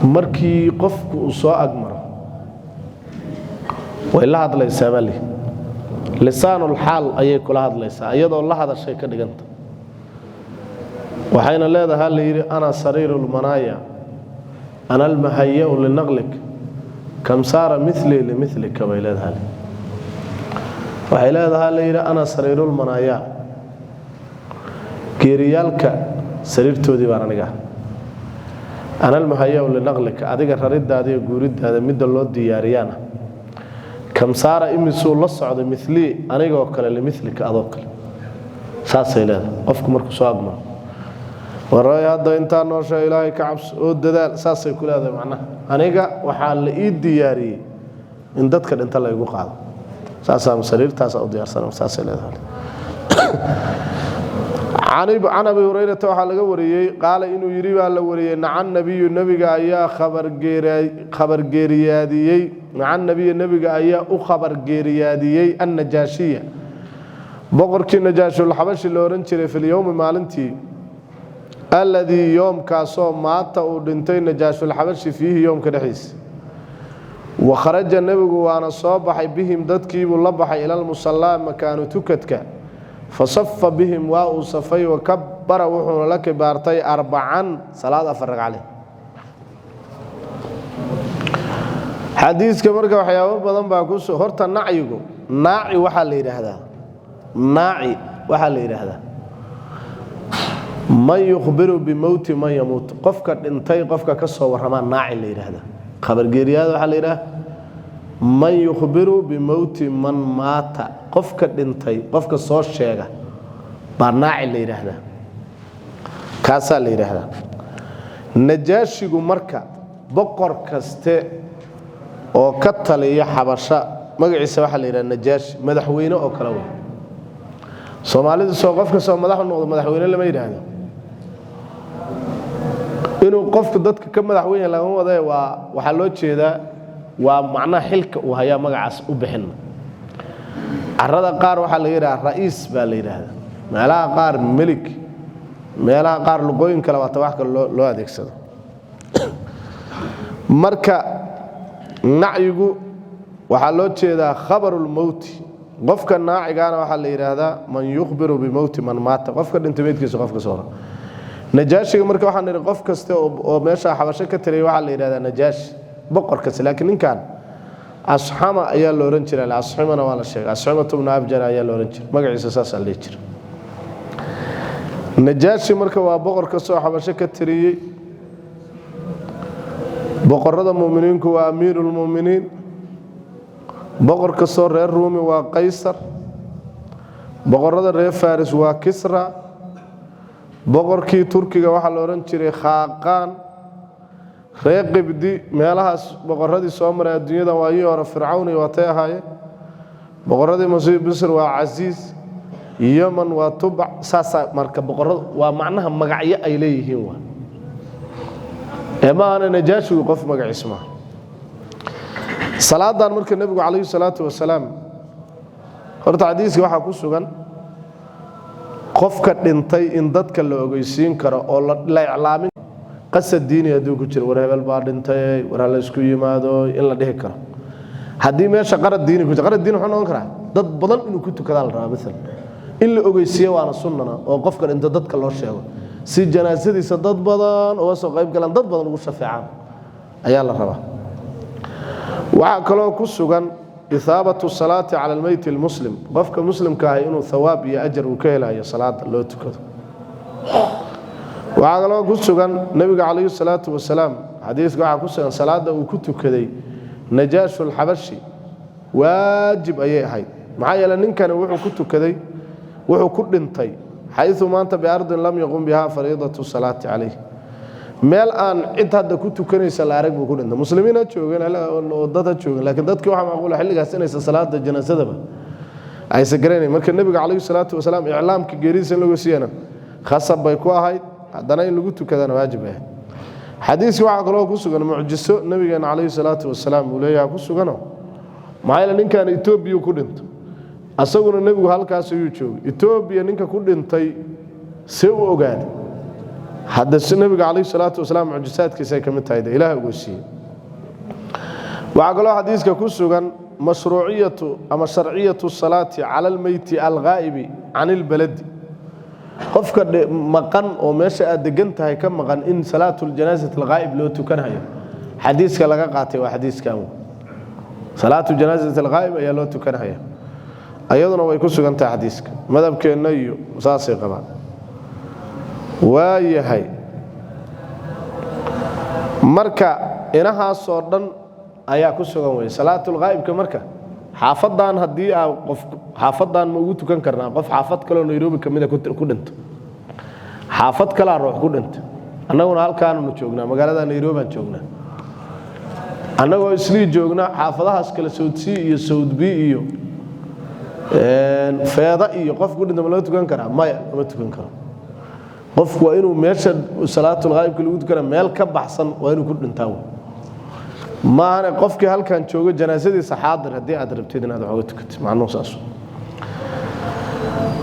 Speaker 1: markii qofku uu soo agmaro way la hadlaysaa baa lihi, lisaanulxaal ayay kula hadlaysaa, iyadoo la hadashay ka dhiganta. Waxayna leedahaa la yidhi: ana sariiru lmanaaya, ana almahayau linaqlik, kam saara milii limilika, bay leedahay. Waxay leedahaa la yidhi: ana sariirulmanaaya, geeriyaalka sariirtoodii baan aniga. Ana almuhayau linaqlika, adiga raridaada iyo guuridaada midda loo diyaariyaana. Kam saara, imisuu la socday, milii, anigoo kale, limilika, adoo kale. Saasay leedahay qofku markuu soo agmaro. Waray, hadda intaa noosha Ilaahay ka cabso oo dadaal, saasay ku leedahay. Macnaha aniga waxaa la ii diyaariyey in dadka dhinta laygu qaado, saasaa sariirtaasa u diyaarsan, saasay leedahay. Can Abi Hurayrata waxaa laga wariyey qaala, inuu yidhi baa la wariyey: naca nabiyu, nebiga ayaa khabargeeriyaadiyey. Naca nabiyu, nebiga ayaa u khabargeeriyaadiyey annajaashiya, boqorkii Najaashulxabashi la odhan jiray, filyowmi, maalintii, alladii, yoomkaasoo, maata, uu dhintay Najaashulxabashi, fiihi, yoomka dhexdiisa. Wa kharaja nebigu, waana soo baxay, bihim, dadkiibuu la baxay, ilalmusallaa, makaanu tukadka. Fasafa bihim, waa uu safay, wakabara, wuxuuna la kibaartay, arbacan, salaad afar ragcale. Xadiiska marka waxyaabo badan baa ku horta. Nacyigu, naaci waxaa la yidhaahdaa, naaci waxaa la yidhaahdaa man yukhbiru bimowti man yamuut, qofka dhintay qofka ka soo warramaa naaci la yidhaahdaa. Khabargeeriyaada waxaa la yidhaha man yukhbiru bimowti man maata, qofka dhintay qofka soo sheega baa naaci la yidhaahdaa, kaasaa la yidhaahdaa Najaashigu. Marka boqor kaste oo ka taliya Xabasha magaciisa waxaa la yidhaha Najaashi, madaxweyne oo kale wey. Soomaalidu soo qof kastoo madax u noqdo madaxweyne lama yidhaahdo. Inuu qofku dadka ka madaxweyne lagama wadae, waa waxaa loo jeedaa waa macnaha xilka uu hayaa magacaas u bixin. Carada qaar waxaa la yidhaha ra'iis baa la yidhaahdaa, meelaha qaar melig, meelaha qaar luqooyin kale waata wax kale loo adeegsado. Marka nacyigu waxaa loo jeedaa khabarulmowti. Qofka naacigaana waxaa la yidhaahdaa man yukhbiru bimowti man maata, qofka dhintay meydkiisa qofka soo hora. Najaashiga marka waxaan nidhi qof kaste oo meesha Xabasho ka taliyay waxaa la yidhahdaa Najaashi, boqor kaste. Laakiin ninkan Asxama ayaa la odhan jiray, Asximana waa la sheegay, Asximatu bnu Abjar ayaa la odhan jiray, magaciisa saasaa la dhihi jiray. Najaashi marka waa boqor kastoo Xabasho ka taliyey. Boqorada muminiinku waa amiiru lmuminiin. Boqor kastoo reer Ruumi waa Qaysar. Boqorada reer Faris waa Kisra. Boqorkii Turkiga waxaa la odhan jiray Khaaqaan. Reer Qibdi, meelahaas boqoradii soo maray adduunyadan waayihii hore, Fircawn iyo waatay ahaayeen. Boqoradii Misr waa Casiis, Yeman waa Tubac. Saasaa marka boqoradu waa macnaha magacyo ay leeyihiin waa ee ma ahana Najaashigu qof magaciis maaha. Salaadan marka nebigu calayhi salaatu wasalaam, horta xadiiska waxaa ku sugan qofka dhintay in dadka la ogeysiin karo oo la iclaamin. Qasad diini hadduu ku jiro, war hebel baa dhintay, war hala isku yimaado, in la dhihi karo. Haddii meesha qarad diini ku jiro, qarad diini wuxuu noqon karaa dad badan inuu ku tukadaa la rabaa maalan, in la ogeysiiyo waana sunnana, oo qofka dhinta dadka loo sheego si janaasadiisa dad badan uga soo qayb galaan, dad badan ugu shafeecaan ayaa la rabaa. Waxaa kaloo ku sugan ithaabatu salaati cala almeyti almuslim, qofka muslimka ahi inuu thawaab iyo ajar uu ka helayo salaada loo tukado. Waxaa kaloo ku sugan nebiga calayhi salaatu wasalaam, xadiiska waxaa ku sugan salaada uu ku tukaday Najaashu alxabashi waajib ayay ahayd. Maxaa yeele, ninkani wuxuu ku tukaday, wuxuu ku dhintay xayu maanta biardin lam yaqum biha fariidatu salaati calayh, meel aan cid hadda ku tukanaysa la arag buu ku dhintay. Muslimiin ha joogeen oo dad ha joogeen, laakiin dadkii waxaa macquula xilligaas inaysan salaada janaasadaba aysan garanayn. Marka nebiga calayhi salaatu wasalaam iclaamka geeridiisa in lagu siiyana khasab bay ku ahayd, haddana in lagu tukadana waajib bay ahayd. Xadiiska waxaa kaloo ku sugan mucjiso nabigeena calayhi salaatu wasalaam uu leeyahay ku sugano. Maxaa yeele, ninkan Etoobiya ku dhinto, asaguna nebigu halkaas ayuu joogay. Etoobiya ninka ku dhintay see u ogaaday? Hadda si nebiga calayhi salaatu wasalaam mucjisaadkiisa ay ka mid tahay, de Ilaah ogeysiiyey. Waxaa kaloo xadiiska ku sugan mashruuciyatu ama sharciyatu salaati cala almeyti alghaa'ibi can ilbaladi, qofka maqan oo meesha aad degan tahay ka maqan in salaatu ljanaasati alghaa'ib loo tukanhayo. Xadiiska laga qaatay waa xadiiskan, salaatu janaasati alghaa'ib ayaa loo tukanhaya, ayaduna way ku sugan tahay xadiiska. Madhabkeenna iyo saasay qabaan. Waayahay, marka inahaasoo dhan ayaa ku sugan wey salaatulghaa'ibka. Marka xaafadan haddii aa qof xaafadan ma ugu tukan karnaa qof xaafad kaloo Nairobi ka mida ku dhinto? Xaafad kalaa ruux ku dhinta, annaguna halkaanunu joognaa, magaalada Nairobi aan joognaa. Annagoo Islii joogna, xaafadahaas kale, South C iyo South B iyo Feeda iyo qof ku dhinta, ma loo tukan karaa? Maya, lama tukan karo. Qofku waa inuu meesha salaatulghaa'ibka lagu tukana meel ka baxsan waa inuu ku dhintaa wey. Maahane qofkii halkan joogo janaasadiisa xaadir haddii aad rabtid inaad wax uga tukatid, macnuhu saas.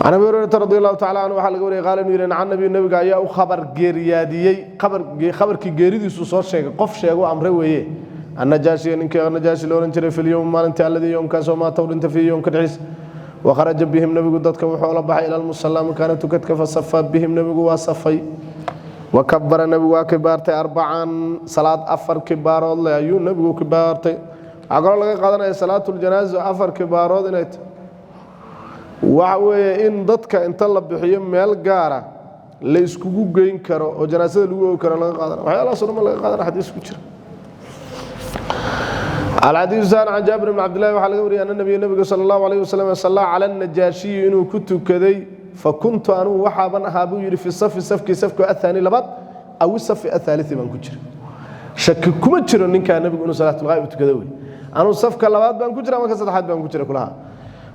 Speaker 1: Can Abi Hurayrata radi Allahu tacala canhu waxaa laga wariyay, qaala inuu yidhi: naca nabiyu, nabiga ayaa u khabar geeriyaadiyey, khabarkii geeridiisu soo sheegay, qof sheego amre weeye, annajaashiya, ninkii Najaashi la ohan jiray, fi lyowm, maalintii, alladii yowmkaasoo maata u dhinta, fiihi yowmka dhexdiis. Wakharaja bihim, nebigu dadka wuxuu la baxay, ila lmusallaa, makaana tukadka, fasafa bihim, nebigu waa safay, wakabara, nebigu waa kibaartay, arbacan, salaad afar kibaarood leh ayuu nebigu kibaartay. Waxaa kaloo laga qaadanaya salaatuljanaaza afar kibaarood inay tahay. Waxa weeye in dadka inta la bixiyo meel gaara la iskugu geyn karo oo janaasada lagu ogi karo laga qaadana. Waxyaalahaas o dhan ba laga qaadana xadiis ku jira. الحديث الثاني: عن جابر بن عبد الله waxaa laga wariyay أن النبي, nabiga صلى الله عليه وسلم, صلى على النجاشي inuu ku tukaday. فكنت, anugu waxaaban ahaa buu yidhi, في الصف, safkii, safka الثاني labaad, أو الصف الثالث baan ku jira. Shaki kuma jiro ninkaa nabigu inuu salaatulghaa'ib u tukaday wey. Anuu safka labaad baan ku jira ama ka saddexaad baan ku jira kulaha.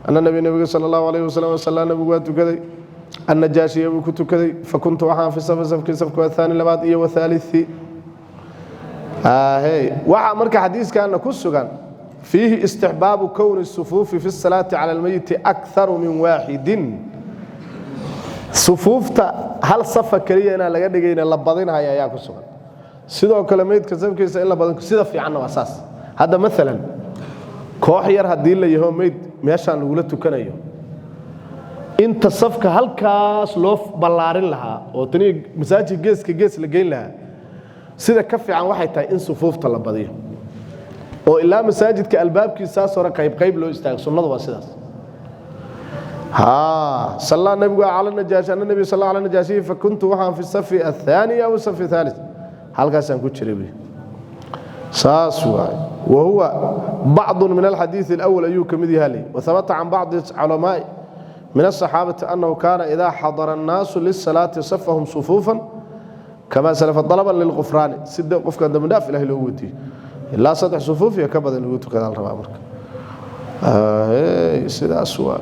Speaker 1: أن النبي, nabiga صلى الله عليه وسلم, صلى, nabigu waa tukaday, النجاشي buu ku tukaday. فكنت waxaan في الصف, safkii, safka الثاني labaad iyo والثالث. Waxaa marka xadiiskana ku sugan فيihi استixbaabu kowni الsufuufi fi الsalaati cala اlmeyiti akharu min waaxidin, sufuufta hal safa keliya inaan laga dhigayna la badinhaya ayaa ku sugan. Sidoo kale meydka safkiisa in la badin sida fiicanna waa saas. Hadda maalan koox yar haddii la yaho meyd meeshaan lagula tukanayo, inta safka halkaas loo ballaarin lahaa oo tani masaajid geeska gees la geyn lahaa, sida ka fiican waxay tahay in sufuufta la badiyo oo ilaa masaajidka albaabkiisaas hore qayb qayb loo istaago. Sunnadu waa sidaas. صلى nabigu على النجاشي, أن النبي صلى على النجاشي فكنت waxaan في الصف الثاني أو الصف الثالث, halkaasaan ku jiray buy. Saas waay. وهو بعض من الحديث الأول ayuu ka mid yahay. وثبت عن بعض علماء من الصحابة أنه كان إذا حضر الناس للصلاة صفهم صفوفا كما سلف طلبا للغفران, sida qofka dambi dhaaf Ilahay loogu weydiiyo. Ilaa saddex sufuuf iyo ka badan lagu tukada la rabaa. Marka sidaas waa.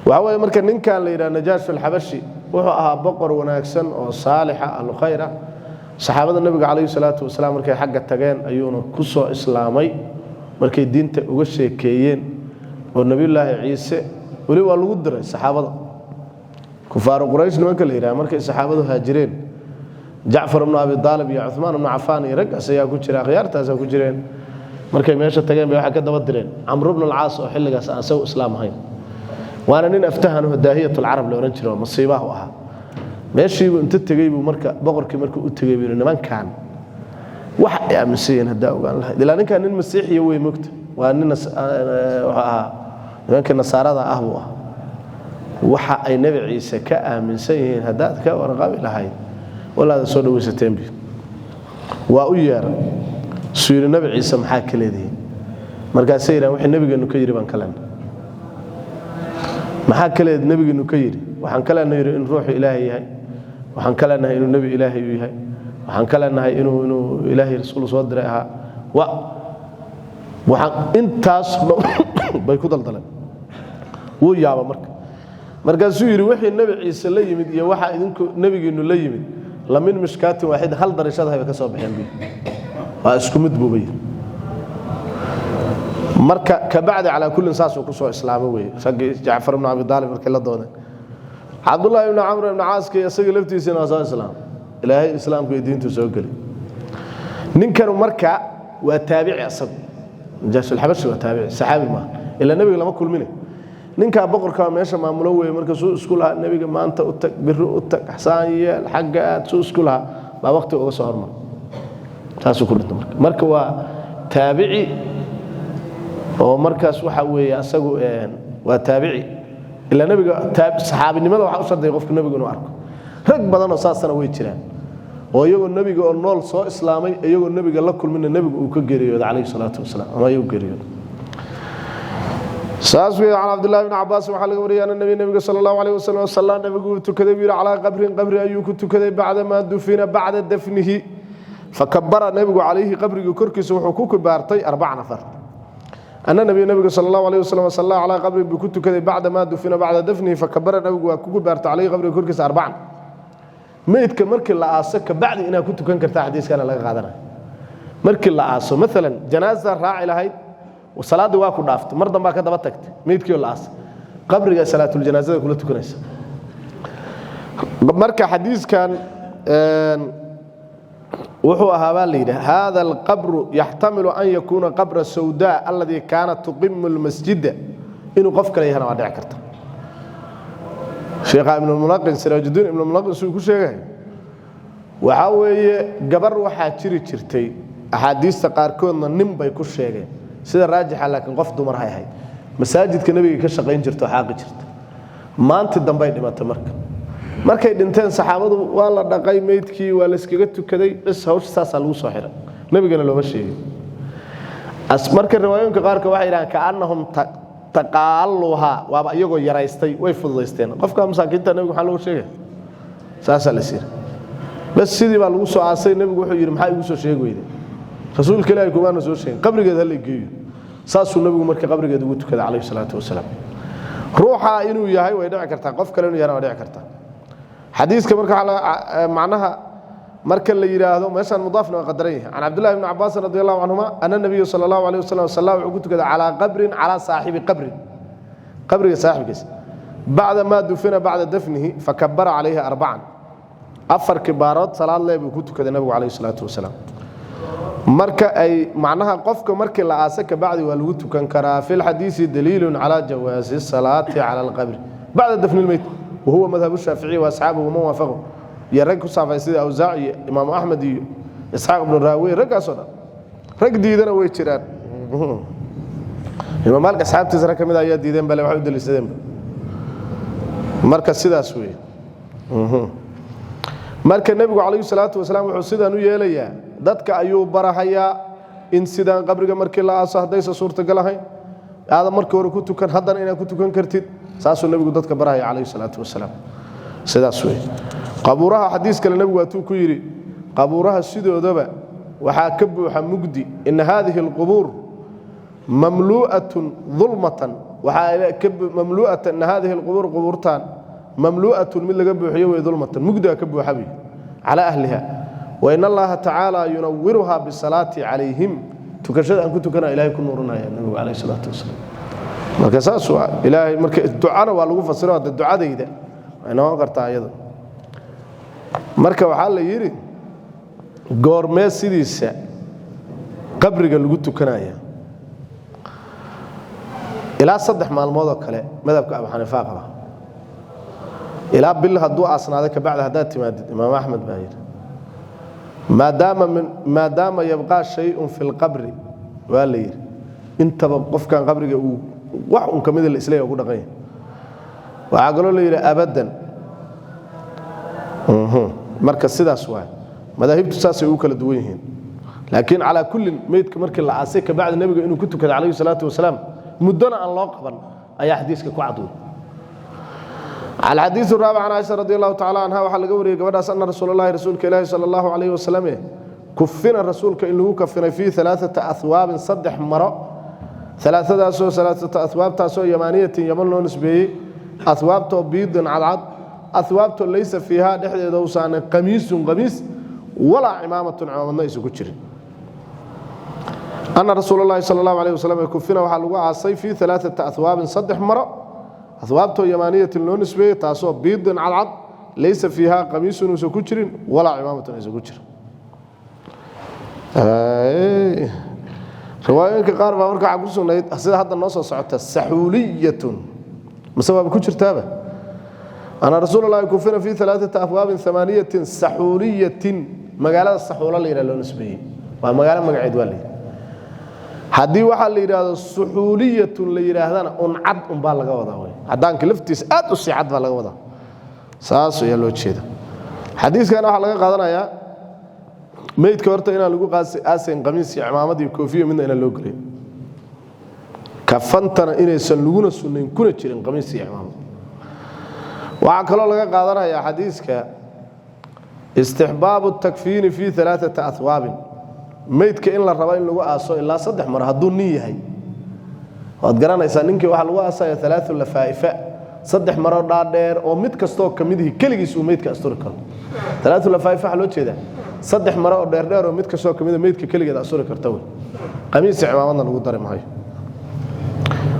Speaker 1: Waxa weeye marka ninkan la yidhaha Najaash alxabashi wuxuu ahaa boqor wanaagsan oo saalixa, ahlu khayr ah. Saxaabada nabiga calayhi salaatu wasalaam markay xagga tageen ayuuna ku soo islaamay, markay diinta uga sheekeeyeen oo Nebiyullaahi Ciise weli waa lagu diray saxaabada. Kufaaru Quraysh nimanka la yidhaha, markay saxaabadu haajireen, Jacfar ibnu Abi Aalib iyo Cumaan ibnu Cafaan iyo raggaas ayaa ku jira, akhyaartaasaa ku jireen. Markay meesha tageen bay waxay ka daba direen Camru bnu Alcaas oo xilligaas aan isagu islaam ahayn, waana nin aftahanoo Daahiyatulcarab la odhan jiro oo masiibaha u ahaa. Meeshiibuu inta tegey buu marka boqorkii markuu u tegey buu yidhi, nimankan wax ay aaminsan yihiin haddaa ogaan lahayd. Ilaa ninkan nin masiixiya wey, mogta, waa nin wuxuu ahaa nimankii nasaarada ah buu ahaa. Waxa ay Nebi Ciise ka aaminsan yihiin haddaad ka warqabi lahayd, walaada soo dhawaysateen bi. Waa u yeeray, suu yidhi, Nebi Ciise maxaa ka leedihiin? Markaasay yidhahan, wixii nebigeennu ka yidhi baan ka leenay. Maxaa ka leed nebigeenu ka yidhi? Waxaan ka leenahay yidhi in ruuxu Ilaahay yahay, waxaan ka leenahay inuu nebi Ilaahay u yahay, waxaan ka leenahay inuu Ilaahay rasuul soo diray ahaa. Wa waxaan intaas bay ku daldaleen. Wuu yaaba marka. Markaasuu yidhi, wixii Nebi Ciise la yimid iyo waxa idinku nebigiinnu la yimid lamin mishkaatin waaxid, hal darishadahay bay ka soo baxeen buu, waa isku mid buuba yidhi. Marka kabacdi calaa kullin saasuu ku soo islaamay weye. Raggii Jacfar ibnu Abi Aalib markay la doodeen, Cabdullaahi ibnu Camr ibnu Caaska isaga laftiisina waa soo islaam, Ilaahay islaamku iyo diintu soo geli. Ninkanu marka waa taabici asagu, Najaashulxabashi waa taabici, saxaabi maaha, ilaa nebiga lama kulmine. Ninkaa boqorka meesha maamulo weeye. Marka suu isku lahaa nebiga maanta u tag, biri u tag, xsaan yeel, xagga aad, suu isku lahaa baa waqti uga soo hormar, saasuu ku dhintay. Marka waa taabici oo markaas waxa weeye asagu waa taabici, ilaa nebiga saxaabinimada waxaa u shardiya qofka nebigu inuu arko. Rag badan oo saasana way jiraan oo iyagoo nebiga oo nool soo islaamay, iyagoo nebiga la kulmina nebigu uu ka geeriyooda calayhi salaatu wasalaam ama iyagu geeriyooda. Saas weeye. Can Cabdillahi bni Cabaas waxaa laga wariyay ana nabi, nebiga sala Allahu alayh wasalam, sallaa, nebigu uu tukaday buu yidhi, calaa qabrin, qabri ayuu ku tukaday, bacdamaa dufina, bacda dafnihi, fakabara nebigu calayhi, qabrigii korkiisa wuxuu ku kibaartay, arbacan, afar. Ana nabiy, nabiga sala Allahu alayh wasalam, sallaa calaa qabrin buu ku tukaday, bacdamaa dufina, bacda dafnihi, fakabara, nebigu waa ku kibaartay, calayhi, qabriga korkiisa, arbacan. Meydka markii la aaso kabacdi inaad ku tukan kartaa xadiiskana laga qaadanaya. Markii la aaso, maalan janaasa raaci lahayd, salaaddii waa ku dhaaftay, mar dambaa ka daba tagtay meydkii oo la aasay, qabriga salaatuljanaasada kula tukanaysa. Marka xadiiskan wuxuu ahaa baa la yidhi, hada alqabru yaxtamilu an yakuuna qabra sawdaa alladii kaanat tuqimu lmasjida. Inuu qof kale yahana waa dhici karta. Sheekha Ibnulmulaqin, Siraajudiin Ibnulmulaqin, siduu ku sheegay waxaa weeye, gabar waxaa jiri jirtay, axaadiista qaarkoodna nin bay ku sheegeen, sida raajixa laakiin qof dumar hay ahayd, masaajidka nebiga ka shaqayn jirta oo xaaqi jirta. Maanti dambay dhimatay. Marka markay dhinteen saxaabadu, waa la dhaqay meydkii, waa la iskaga tukaday, bas, hawsha saasaa lagu soo xiray, nebigana looma sheegin. Marka riwaayooyinka qaarkood waxay yidhahaan kaannahum taqaaluhaa, waaba iyagoo yaraystay, way fududaysteen, qofka masaakiinta nebiga maxaa loogu sheegaya, saasaa la siira. Bas, sidii baa lagu soo aasay. Nebigu wuxuu yidhi, maxaa igu soo sheegi weyde? Rasuulka Ilaahi kumaana soo sheegin, qabrigeed ha la geeyo. Saasuu nebigu marka qabrigeed ugu tukaday calayhi salaatu wasalaam. Ruuxa inuu yahay way dhici kartaa, qof kale inuu yahana way dhici kartaa. Xadiiska marka macnaha marka la yidhaahdo meeshaan mudaafna waa qadaran yahay. Can Cabdillahi bni Cabaasin radi Allahu canhuma ana nabiya sala Allahu alayh wasalam salla, wuxuu ku tukaday, calaa qabrin, calaa saaxibi qabrin, qabriga saaxibkiisa, bacda maa dufina, bacda dafnihi, fakabara calayhi arbacan, afar kibaarood salaad lee buu ku tukaday nabigu calayhi salaatu wasalaam. Marka ay macnaha qofka markii la aasa kabacdi waa lagu tukan karaa. Fi lxadiisi daliilun calaa jawaasi salaati cala alqabri bacda dafni lmeyt, wahuwa madhab shaaficiyi waasxaabuhu waman waafaqahu, iyo rag ku saafay sida Awsaac iyo Imaamu Axmed iyo Isxaaq ibnu Raawiy, raggaasoo dhan. Rag diidana way jiraan. Imaam Maalik asxaabtiisa rag ka mid ayaa diideen, bale waxay u daliishadeenba. Marka sidaas weeye. Marka nebigu calayhi salaatu wasalaam wuxuu sidaan u yeelayaa, dadka ayuu barahayaa in sidaan qabriga markii la aaso, haddaysa suurtagal ahayn aadan markii hore ku tukan, haddana inaad ku tukan kartid. Saasuu nebigu dadka barahaya calayhi salaatu wasalaam. Sidaas weeye. Qabuuraha xadiis kale nebigu waatuu ku yidhi, qabuuraha sidoodaba waxaa ka buuxa mugdi. Ina haadihi alqubuur mamlu'atun dulmatan, waxaa mamlu'atan, ina haadihi alqubuur, qubuurtan, mamlu'atun, mid laga buuxiyo wey, dulmatan, mugdiga ka buuxa buy, calaa ahliha, wain Allaha tacaala yunawiruhaa bisalaati calayhim, tukashada aan ku tukana Ilahay ku nuurinaya nabigu calayhi salaatu wasalaam. Marka saas waa Ilaahay. Marka ducana waa lagu fasiro, hadda ducadayda way noqon kartaa iyada. Marka waxaa la yidhi Goormee sidiisa qabriga lagu tukanaya? Ilaa 3 maalmood oo kale madhabka Abu Xaniifa qaba. Ilaa bil hadduu aasnaado kabacdi haddaad timaadid, Imaam Axmed baa yidhi maadaama yabqaa shayun fi lqabri, waa la yidhi intaba qofkan qabriga uu wax un ka mida la isleeya ugu dhaqan yahay. Waxaa kaloo la yidhi abadan. Marka sidaas waay, madaahibtu saasay ugu kala duwan yihiin, laakiin calaa kullin meydka markii la aasay kabacdi nebiga inuu ku tukada calayhi salaatu wasalaam, muddona aan loo qaban, ayaa xadiiska ku cadway. الحديث الرابع: عن عائشة رضي الله تعالى عنها, waxaa laga wariyay gabadhaas, أن رسول الله, rasuulka Ilaahi صلى الله عليه وسلم, كفن, rasuulka in lagu kafinay في ثلاثة أثواب, saddex maro, ثلاثadaasoo ثلاثة أثواب taasoo يمانية, Yaman loo nisbeeyey, أثواب too بيض, cadcad, أثواب too ليس فيها, dhexdeeda uusaanay, قميص, qamiis, ولا عمامة, cimaamadna aysan ku jirin. أن رسول الله صلى الله عليه وسلم كفن, waxaa lagu aasay, في ثلاثة أثواب, saddex maro, أثواب too يمانية loo nisbeeyey, taasoo بيض, cadcad, ليس فيها قميص, uusan ku jirin, ولا عمامة aysan ku jirin. Riwaayooyinka qaar baa marka waxaa ku sugnayd sida hadda noo soo socota, سحولية, mase waaba ku jirtaaba. أن رسول الله كفن في ثلاثة أثواب ثمانية سحولية, magaalada Saxuulo la yidhaha loo nisbeeyey, waa magaalo magaceed waa la yidhi. Haddii waxaa la yidhaahdo سحولية la yidhaahdana, un cad unbaa laga wadaa wey, caddaanka laftiisa aad u sii cad baa laga wadaa, saas ayaa loo jeeda. Xadiiskan waxaa laga qaadanayaa meydka horta inaan lagu aasayn qamiis iyo cimaamad iyo koofiya midna inaan loo gelin, kafantana inaysan laguna sunnayn kuna jirin qamiis iyo cimaamad. Waxaa kaloo laga qaadanayaa xadiiska استحباب التكفين في ثلاثة أثواب, meydka in la rabo in lagu aaso ilaa saddex mar hadduu nin yahay. Waad garanaysaa, ninkii waxaa lagu aasaya ثلاث لفائف, saddex maroo dhaadheer oo mid kastoo ka midihi keligiis uu meydka asturi karo. ثلاث لفائف waxaa loo jeedaa saddex maro oo dheerdheer oo mid kastoo ka mida meydka keligeed asturi karta wey. Qamiisi cimaamadna lagu dari maayo.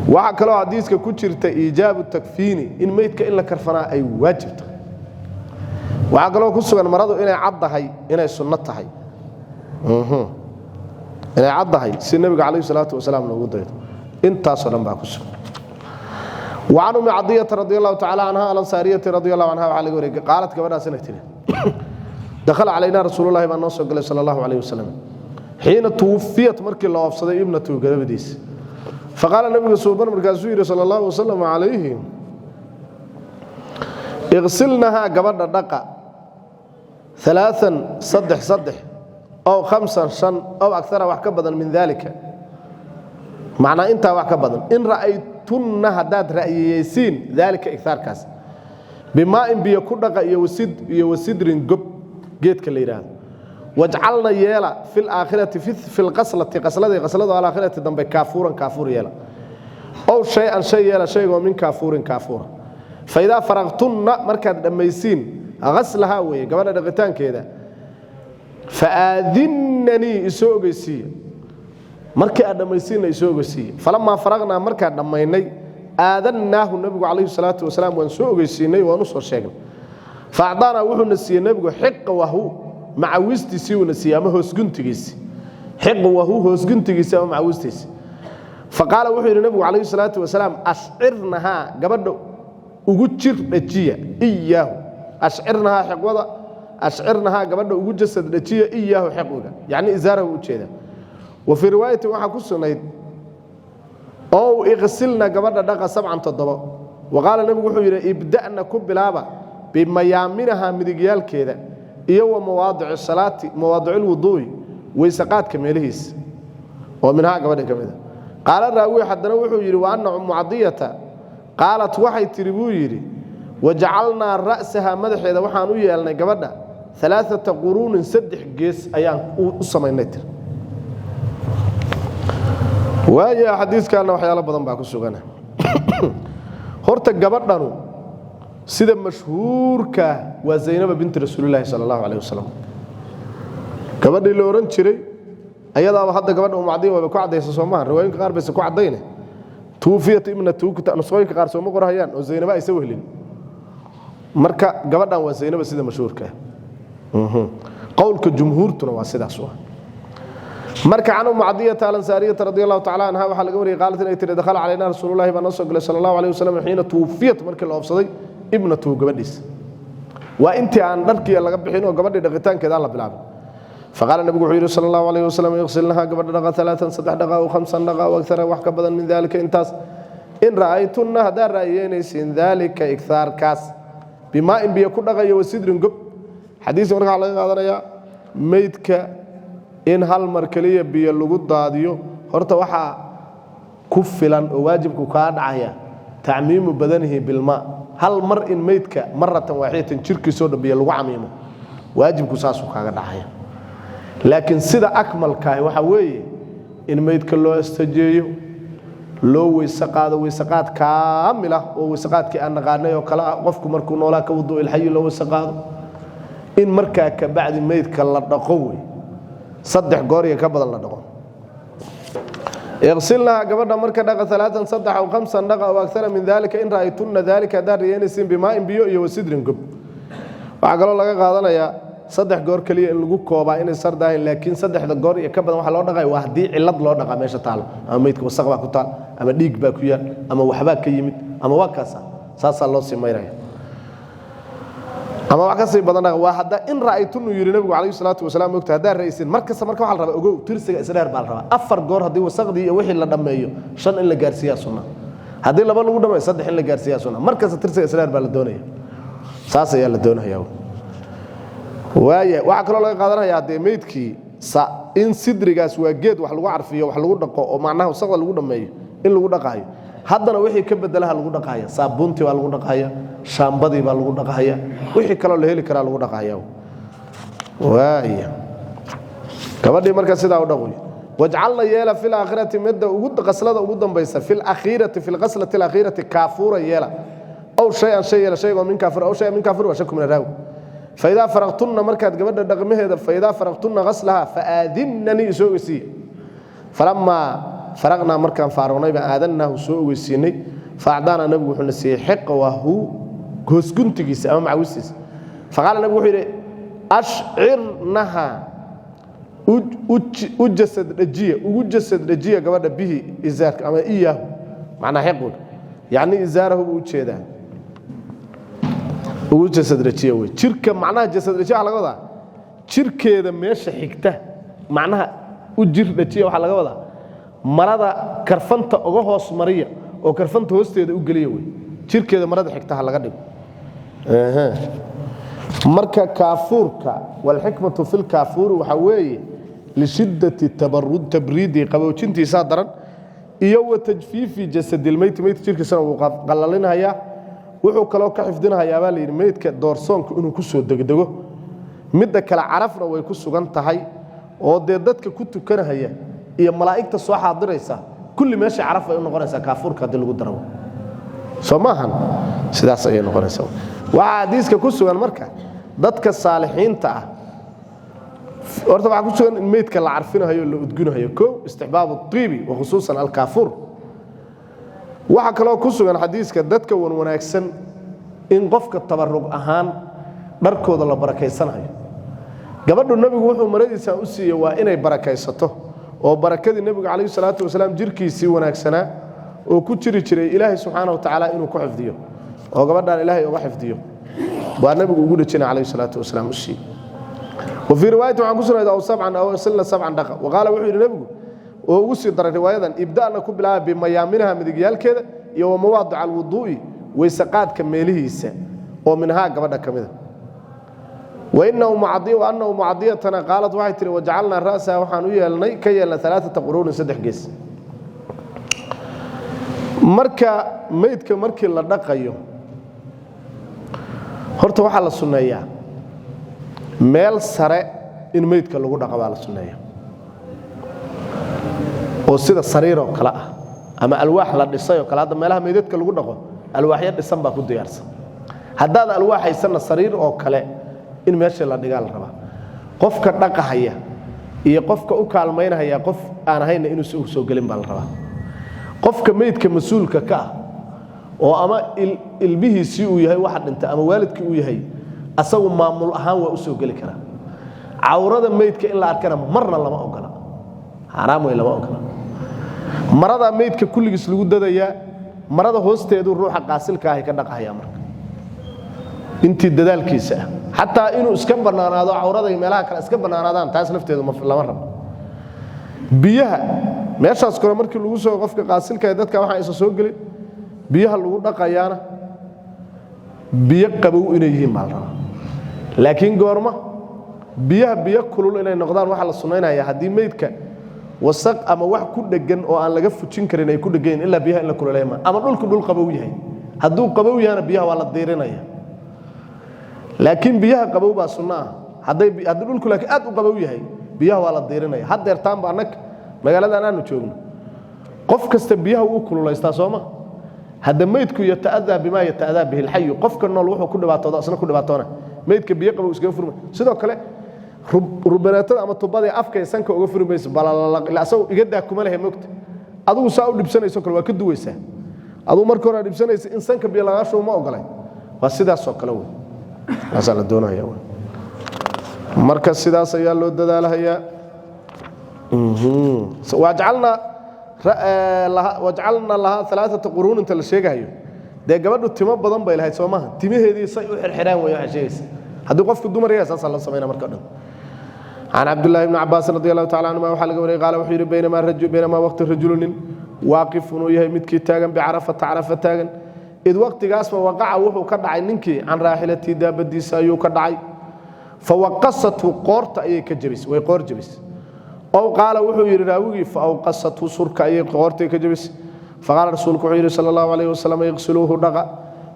Speaker 1: Waxaa kaloo xadiiska ku jirta إيجاب التكفين, in meydka in la karfanaa ay waajib tahay. Waxaa kaloo ku sugan maradu inay caddahay inay sunno tahay, inay caddahay si nebiga calayhi salaatu wasalaam loogu daydo. Intaasoo dhan baa ku sugan. وعن أم عطية رضي الله تعالى عنها الأنصارية رضي الله عنها, waxaa laga wariyay, قالت, gabadhaas inay tiri: دخل علينا رسول الله baa noo soo galay صلى الله عليه وسلم حين توفيت, markii la oofsaday, ابنته, gabadhiisa. فقال, nabiga suuban markaasuu yidhi صلى الله وسلم عليه: اغسلنها, gabadha dhaqa, ثلاثا, saddex saddex, أو خمسا, shan, أو أكثر, wax ka badan, من ذلك, macnaa intaa wax ka badan, إن رأيتن, haddaad ra'yiyeysiin, ذلك, ighaarkaas, بماء, biyo ku dhaqa, iyo وسدر, gob geedka la yidhaahdo. واجعلن, yeela, في الآخرة, في الغسلة, qasladii, qaslada, الآخرة, dambe, كافورا, kaafuur yeela, أو شيئا, shay yeela, shaygoo, من كافور, kaafuura. فإذا فرغتن, markaad dhammaysiin, غسلها weeye, gabadha dhaqitaankeeda, فآذنني, isoo ogeysiiya. Markii aad dhammaysiinna isoo ogeysiiya. فلما فرغنا, markaan dhammaynay, آذناه, nabigu calayhi salaatu wasalaam waan soo ogeysiinay, waan u soo sheegnay. فأعطانا, wuxuuna siiyey nebigu, حقوه, macawistiisii uuna siiyey ama hoosguntigiisi, حقوه, hoosguntigiisi ama macawistiisi. فقال, wuxuu yidhi nebigu calayhi salaatu wasalaam: أشعرنها, gabadha ugu jir dhajiya, إياه, أشعرنها xiqwada, أشعرنها, gabadha ugu jasad dhajiya, إياه, xiqwiga, yacni إزاره u jeeda. وفي رواية, waxaa ku sugnayd: أو اغسلن, gabadha dhaqa, سبعا, toddobo. وقال, nebigu wuxuu yidhi: ابدأن, ku bilaaba, بميامنها, midigyaalkeeda, iyo ومواضع الصلاة, مواضع الوضوء, weysaqaadka meelihiisa oo منها, gabadha ka mida. قال الراوي, haddana wuxuu yidhi: وأن أم عطية قالت, waxay tidhi buu yidhi: وجعلنا رأسها, madaxeeda waxaan u yeelnay gabadha, ثلاثة قرون, saddex gees ayaan u samaynay tir. Waaya, xadiiskaana waxyaalo badan baa ku sugana. Horta gabadhanu sida mashhuurka waa Zaynaba binti rasuulilaahi sala allahu calayh wasalam, gabadhii la odhan jiray. Ayadaaba hadda gabadha Umu Cadiya waaba ku caddaysa, soo maaha? Riwaayinka qaar bayse ku caddayne. توفيت ابنته, nusqooyinka qaar sooma qorahayaan oo Zaynaba aysa wehlin. Marka gabadhan waa Zaynaba sida mashhuurka. Qowlka jumhuurtuna waa sidaas. Waa marka can Ummi Cadiyata Alansaariyata radi Allahu tacala anha waxaa laga wariyay, qaalat inay tiri: dakhala calayna Rasuululahi baa noo soo galay sala Allahu alayh wasalam xiina tuwufiyat, markii la oobsaday, ibnatuhu, gabadhiisa. Waa intii aan dharkii laga bixin oo gabadhii dhaqitaankeeda aan la bilaabin. Faqaala, nabigu wuxuu yidhi sala Allahu alayh wasalam: iqsilnaha, gabadha dhaqa, alaaan, saddex dhaqa, aw khamsan dhaqa, aw akara, wax ka badan, min daalika, intaas, in ra'aytunna, haddaad ra'yeynaysiin, daalika, ighaarkaas, bimaa'in, biyo ku dhaqayo, wasidrin, gob. Xadiiska marka waxaa laga qaadanayaa meydka in hal mar keliya biyo lagu daadiyo. Horta waxaa ku filan oo waajibku kaa dhacaya tacmiimu badanihi bilmaa, hal mar in meydka maratan waaxidatan jirkiisoo dhan biyo lagu camiimo, waajibku saasuu kaaga dhacaya. Laakiin sida akmalkaahi waxaa weeye in meydka loo astajeeyo, loo weyse qaado, weyseqaad kaamil ah oo weyseqaadkii aan naqaanay oo kale ah, qofku markuu noolaa ka wudu ilxayi loo weyse qaado, in markaa kabacdi meydka la dhaqo wey, saddex goor iyo ka badan la dhaqo. Iqsilnaha, gabadha marka dhaqa, alaaan, saddex, aw khamsan dhaqa, aw akara min dalika in ra'aytunna dalika, haddaad riyeynaysiin, bimaa'in, biyo iyo wasidrin, gob. Waxaa kaloo laga qaadanayaa saddex goor keliya in lagu koobaa inay sardaahayn, laakiin saddexda goor iyo ka badan waxa loo dhaqaya waa haddii cillad loo dhaqaa meesha taalo, ama meydka wasaq baa ku taal, ama dhiig baa ku yaal, ama waxbaa ka yimid, ama waa kaasa, saasaa loo sii mayraya, ama wax ka sii badan dhaqa. Waa hadda in ra'aytunu yidhi nabigu calayhi salaatu wasalaam, ogta haddaad ra'aysin. Mar kasta marka waxa la rabaa, ogow, tirsiga isdheer baa la rabaa. Afar goor haddii wasaqdii iyo wixii la dhammeeyo, shan in la gaarsiiyaa sunna. Haddii laba lagu dhammeeyo, saddex in la gaarsiiyaa sunna. Mar kasta tirsiga isdheer baa la doonaya, saas ayaa la doonaya. Waaya, waxaa kaloo laga qaadanayaa dee meydkii in sidrigaas waa geed wax lagu carfiyo, wax lagu dhaqo, oo macnaha wasaqda lagu dhammeeyo in lagu dhaqaayo. Haddana wixii ka bedelaha lagu dhaqaya, saabuuntii baa lagu dhaqaya, shaambadii baa lagu dhaqaya, wixii kaloo la heli karaa lagu dhaqaya. Waaya, gabadhii marka sidaa u dhaqoy. Wajcalna, yeela, fi laakhirati, midda ugu qaslada ugu dambaysa, fi lakhiirati, fi lqaslati alakhiirati, kaafuura yeela, aw shay-an, shay yeela, shaygoo min kaafur, aw shay-an min kaafur, waa shaku min araawi. Faidaa faraqtunna, markaad gabadha dhaqmaheeda, faidaa faraqtunna ghaslaha faaadinnanii, isoo ogeysiiya. Falamaa faraqnaa, markaan faaruqnay baan, aadannaahu, soo ogeysiinay. Faacdaanaa, nabigu wuxuuna siiyey, xiqwahu, hoosguntigiisa ama macawistiisa. Faqaala, nabigu wuxuu yidhi: ashcirnaha, u jasad dhajiya, ugu jasad dhajiya gabadha, bihi, izaarka, ama iyaahu, macnaa xiqwiga, yacni izaarahu buu u jeedaa. Ugu jasad dhajiya wey jirka, macnaha jasad dhajiya waxaa laga wadaa jirkeeda meesha xigta. Macnaha u jir dhajiya waxaa laga wadaa marada karfanta uga hoos mariya oo karfanta hoosteeda u geliya wey, jirkeeda marada xigta ha laga dhigo. Marka kaafuurka, walxikmatu fi lkaafuuri waxaa weeye lishiddati tabarud tabriidi, qaboojintiisaa daran, iyo wa tajfiifi jasadilmeyti, meydka jirkiisana wuu qallalinhayaa. Wuxuu kaloo ka xifdinahayaa baa layidhi meydka doorsoonku inuu ku soo degdego. Midda kale, carafna way ku sugan tahay, oo dee dadka ku tukanahaya iyo malaa'igta soo xaadiraysa kulli meesha caraf ay u noqonaysaa kaafuurka haddii lagu daro. Soo maahan? Sidaas ayay noqonaysaa. Waxaa xadiiska ku sugan marka dadka saalixiinta ah, horta waxaa ku sugan in meydka la carfinahayo o la udgunahayo, kow, istixbaabu tiibi wa khusuusan alkaafuur. Waxaa kaloo ku sugan xadiiska dadka wanwanaagsan in qofka tabarug ahaan dharkooda la barakaysanayo. Gabadhu nebigu wuxuu maradiisa u siiyey waa inay barakaysato, oo barakadii nebigu calayhi salaatu wasalaam jirkiisii wanaagsanaa oo ku jiri jiray Ilaahay subxaana wa tacaala inuu ku xifdiyo, oo gabadhan Ilaahay uga xifdiyo baa nebigu ugu dhejina calayhi salaatu wasalaam u siiyey. Wa fii riwaayati waxaan ku sugnayd aw sabcan, aw silna sabcan dhaqa. Waqaala, wuxuu yidhi nebigu oo ugu sii daray riwaayadan: ibda'na, ku bilaaba, bimayaaminaha, midigyaalkeeda, iyo wa mawaadica alwuduu'i, weyseqaadka meelihiisa, oo minhaa, gabadha ka mida. Waina ana Umu Cadiyatana qaalat, waxay tihi: wajacalnaa ra'saha, waxaan u yeelnay, ka yeelnay, alaaata quruunin, saddex gees. Marka meydka markii la dhaqayo, horta waxaa la sunneeyaa meel sare in meydka lagu dhaqo baa la sunneeya, oo sida sariiroo kale ah ama alwaax la dhisay oo kale. Hadda meelaha meydadka lagu dhaqo alwaaxyo dhisan baa ku diyaarsan. Haddaad alwaax haysanna, sariir oo kale in meesha la dhigaa la rabaa. Qofka dhaqahaya iyo qofka u kaalmaynahaya qof aan ahayna inuusan u soo gelin baa la rabaa. Qofka meydka mas-uulka ka ah, oo ama ilmihiisii uu yahay waxa dhintay ama waalidkii uu yahay, asagu maamul ahaan waa u soo geli karaa. Cawrada meydka in la arkana marna lama ogola, xaaraam wey, lama ogola. Maradaa meydka kulligiis lagu dadayaa, marada hoosteedu ruuxa qaasilka ahi ka dhaqahaya. Marka intii dadaalkiisa ah, xataa inuu iska bannaanaado, cawrada iyo meelaha kale iska bannaanaadaan, taas lafteedu lama rabo. Biyaha meeshaas kore markii lagu soo qofka qaasilka ee dadka waxaan isa soo gelin, biyaha lagu dhaqayaana biyo qabow inay yihiin baa la rabaa. Laakiin goorma biyaha biyo kulul inay noqdaan waxaa la sunnaynaya? Haddii meydka wasaq ama wax ku dhegan oo aan laga fujin karin ay ku dhegan, ilaa biyaha in la kululeeya ma ama dhulku dhul qabow yahay. Hadduu qabow yahana, biyaha waa la diirinaya, laakiin biyaha qabow baa sunno ah. Haddii dhulku laakiin aad u qabow yahay, biyaha waa la diirinaya. Haddeertaanba annag magaaladan aanu joogno, qof kasta biyaha wuu kululaystaa, sooma? Hadda meydku yata'adaa bimaa yata'adaa bihi alxayu, qofka nool wuxuu ku dhibaatoodo isna ku dhibaatoona. Meydka biyo qabow iskaga furma. Sidoo kale rubanaatada ama tubada afka iyo sanka uga furi mayso, balalaq ila asagoo iga daa kuma lehe. Mogta adigu saa u dhibsanayso kale waa ka duwaysaa. Adigu marka hore aad dhibsanaysa in sanka biyo lagaa shubo ma ogolay. Waa sidaasoo kale wey, saasaa la doonaya wey. Marka sidaas ayaa loo dadaalahayaa. Wajcalna lahaa alaaata quruun inta la sheegahayo, dee gabadhu timo badan bay lahayd, soo maaha? Timaheedii say u xirxiraan wey waxay sheegaysa. Haddii qofku dumar yahay, saasaa loo samayna marka dhan. Can Cabdillahi bni Cabaasin radi Allahu tacala canhuma waxaa laga wariyay, qaala wuxuu yidhi: baynamaa waqti rajulu nin waaqifun uu yahay midkii taagan bicarafata, Carafa taagan, id waqtigaasba waqaca wuxuu ka dhacay ninkii can raaxilatii, daabadiisa ayuu ka dhacay. Fawaqasathu, qoorta ayay ka jebisay, way qoor jebisay. Ow qaala wuxuu yidhi raawigii: faawqasathu, surka ayay qoortay ka jebisay. Faqaala rasuulku wuxuu yidhi sala Allahu calayhi wasalam: iqsiluuhu, dhaqa,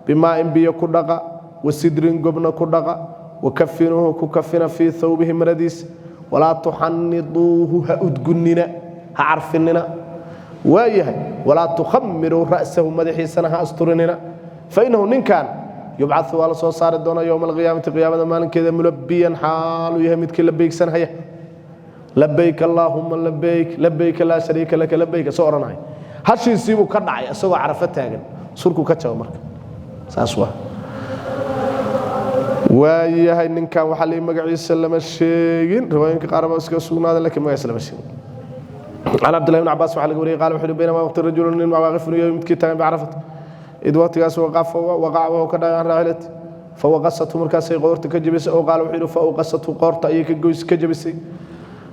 Speaker 1: bimaa'in biyo ku dhaqa, wasidrin gobna ku dhaqa, wakafinuuhu, ku kafina, fii thawbihi, maradiisa, walaa tuxaniduuhu, ha udgunnina, ha carfinina, waayahay, walaa tukhamiruu ra'sahu, madaxiisana ha asturinina, fainahu ninkan yubcau, waa la soo saari doonaa, yowma alqiyaamati, qiyaamada maalinkeeda, mulabiyan, xaaluu yahay midkii labeygsanhaya, labayk allaahuma labayk, labayka laa shariika laka labayka soo odhanaya. Hashiisiibuu ka dhacay isagoo Carafo taagan, surkuu ka jaba. Marka saas waa waayahay. Ninkan waxaa lii magaciisa lama sheegin, riwaayooyinka qaar baa iskaga sugnaaday, lakiin magaciisa lama sheegin. Can Cabdillahi bn Cabbaas waxaa laga wariyay, qaala wuxuu yidhi: baynamaa waqti rajulu nin waaqifun iyo midkii taagan bicrafat, id waqtigaas waqafa, waqaca wuxuu ka dhacay can raahilati, fawaqasathu, markaasay qoorta ka jebisay. Oo qaala wuxuu yidhi: faawqasathu, qoorta ayay ka goys ka jebisay.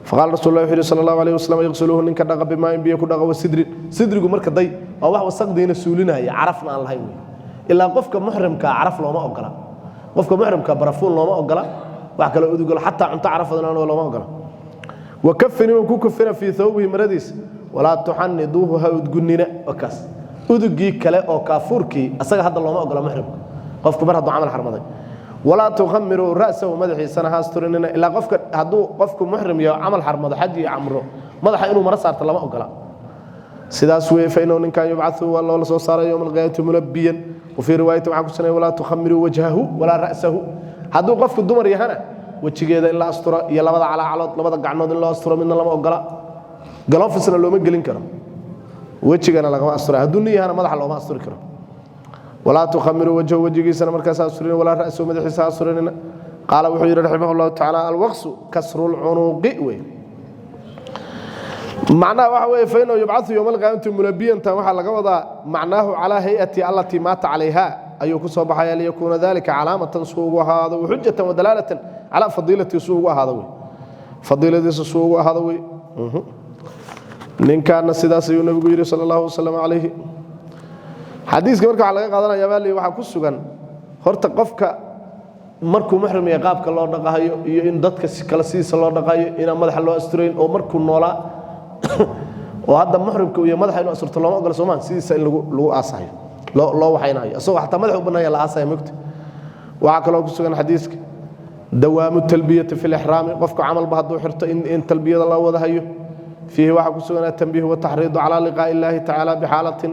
Speaker 1: Faqaala rasuul Allah wuxuu yidhi sala Allahu alayhi wasalam: iqsiluuhu, ninka dhaqa, bimaa'in biyo ku dhaqa, wasidrin. Sidrigu marka day waa wax wasaqdiina suulinaya, carafna aan lahayn wey. Ilaa qofka muxrimka caraf looma ogola, qofka muxrimka barafuun looma ogola, wax kale udugolo, xataa cunto caraf badan looma ogola. Wakafinuu, ku kafina, fii thawbihi, maradiisa, walaa tuxaniduuhu, ha udgunina. Wakaas udugii kale oo kaafuurkii asaga hadda looma ogola muxrimka, qofku mar hadduu camal xarmaday. Walaa tukhamiruu ra'sahu, madaxiisana ha asturinina. Ilaa qofka hadduu qofku muxrim yaho, camal xarmado, xaj iyo camro, madaxa inuu maro saarto lama ogola. Sidaas weeye. Fainahu ninkan yubcau, waa loola soo saaray, yowma alqiyaamati mulabiyan. Wafii riwaayati waxaa ku sugnay: walaa tukhamiruu wajhahu walaa ra'sahu. Hadduu qofku dumar yahana, wejigeeda in la asturo iyo labada calaacalood, labada gacnood in loo asturo midna lama ogola, galofisna looma gelin karo, wejigana lagama astura. Hadduu nin yahana, madaxa looma asturi karo. Walaa tukhamiruu wajhahu, wejigiisana markaas asturin, walaa ra'sahu, madaxiisa asturinina. Qaala wuxuu yidhi raximah Allahu tacaala: alwaqsu kasru lcunuqi wey. Macnaha waxa weeye: fainahu yubcau yowma alqiyaamati mulabiyantan waxaa laga wadaa macnaahu calaa hay'ati allatii maata calayha ayuu ku soo baxaya, liyakuuna dalika calaamatan, suu ugu ahaado, waxujatan wadalaalatan calaa fadiilatii, suu ugu ahaado wey, fadiiladiisa suu ugu ahaado wey. Ninkaana sidaas ayuu nabigu yidhi sala Allahu wasalam calayhi. Xadiiska marka waxaa laga qaadanaya baa waxaa ku sugan horta qofka markuu muxrim yahay qaabka loo dhaqahayo, iyo in dadka kale sidiisa loo dhaqayo, inaan madaxa loo asturayn oo markuu noolaa oo hadda muxrimka iyo madaxa inuu asturto looma ogola, soomaa? Sidiisa in lagu aasayo, loo waxaynayo, isagoo xataa madaxa u bannaanya la aasaya, mogta. Waxaa kaloo ku sugan xadiiska dawaamu talbiyati fi lixraami, qofku camalba hadduu xirto in talbiyada la wada hayo. Fiihi waxaa ku sugan atanbiihu wataxriidu calaa liqaa'i Illaahi tacaala bixaalatin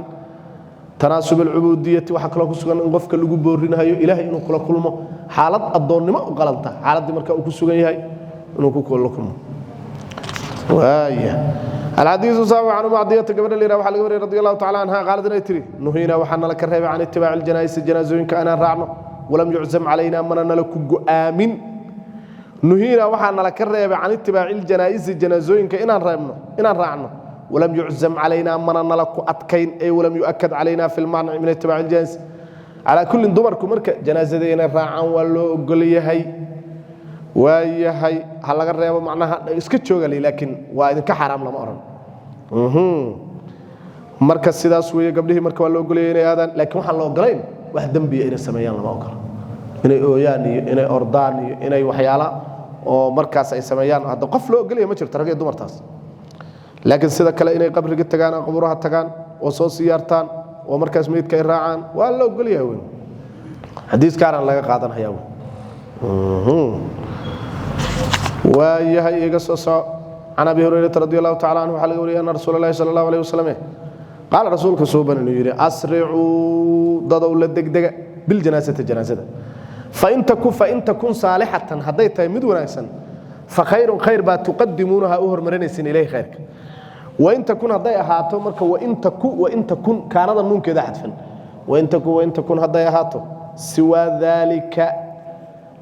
Speaker 1: tanaasub alcubuudiyati. Waxaa kaloo ku sugan in qofka lagu boorinayo Ilaahay inuu kula kulmo xaalad addoonnimo u qalanta, xaaladdii marka uu ku sugan yahay inuu ku kula kulmo. Waaya alxadiisu saabi can Umi Cadiyata, gabadha la yiraha, waxaa laga wariyay radi Allahu tacala canha, qaalad inay tiri: nuhiina, waxaa nala ka reebay, can itibaaci aljanaa'isi, janaasooyinka inaan raacno, walam yuczam calayna, mana nala ku go'aamin. Nuhiina waxaa nala ka reebay can itibaaci ljanaa'isi, janaasooyinka inaan reebno, inaan raacno. Walam yuczam calaynaa, mana nala ku adkayn, ay walam yu'akad calaynaa fi lmanci min itibaaci ljanaa'is. Calaa kullin, dumarku marka janaasada inay raacaan waa loo ogol yahay. Waayahay, ha laga reebo, macnaha iska jooga, laakiin waa idinka xaaraam lama odhan. Marka sidaas weeye, gabdhihii marka waa loo ogolaya inay aadaan, laakiin waxaan la ogolayn wax dembiya inay sameeyaan lama ogola, inay ooyaan iyo inay ordaan iyo inay waxyaala oo markaas ay sameeyaan. Hadda qof loo ogolaya ma jirto, rag iyo dumartaas. Laakiin sida kale inay qabriga tagaan oo qaburaha tagaan oo soo siyaartaan oo markaas meydka ay raacaan waa la ogolyahay weyn. Xadiiskaanaan laga qaadanhayaa wey. Waayahay, iga soo soco. Can Abi Hurayrata radi Allahu tacala canhu waxaa laga wariyay anna rasuula Allahi sala Allahu alayh wasalam qaala, rasuulka suuban inuu yidhi: "Asricuu, dadow la degdega, biljanaasati, janaasada. Fain takun saalixatan, hadday tahay mid wanaagsan, fa khayrun, khayr baa, tuqadimuunaha, u hormarinaysin, ilayhi, khayrka. Wain takun, hadday ahaato." Marka wain taku, wain takun, kaanada nuunkeeda xadfan. Wain taku, wain takun, hadday ahaato, siwaa daalika,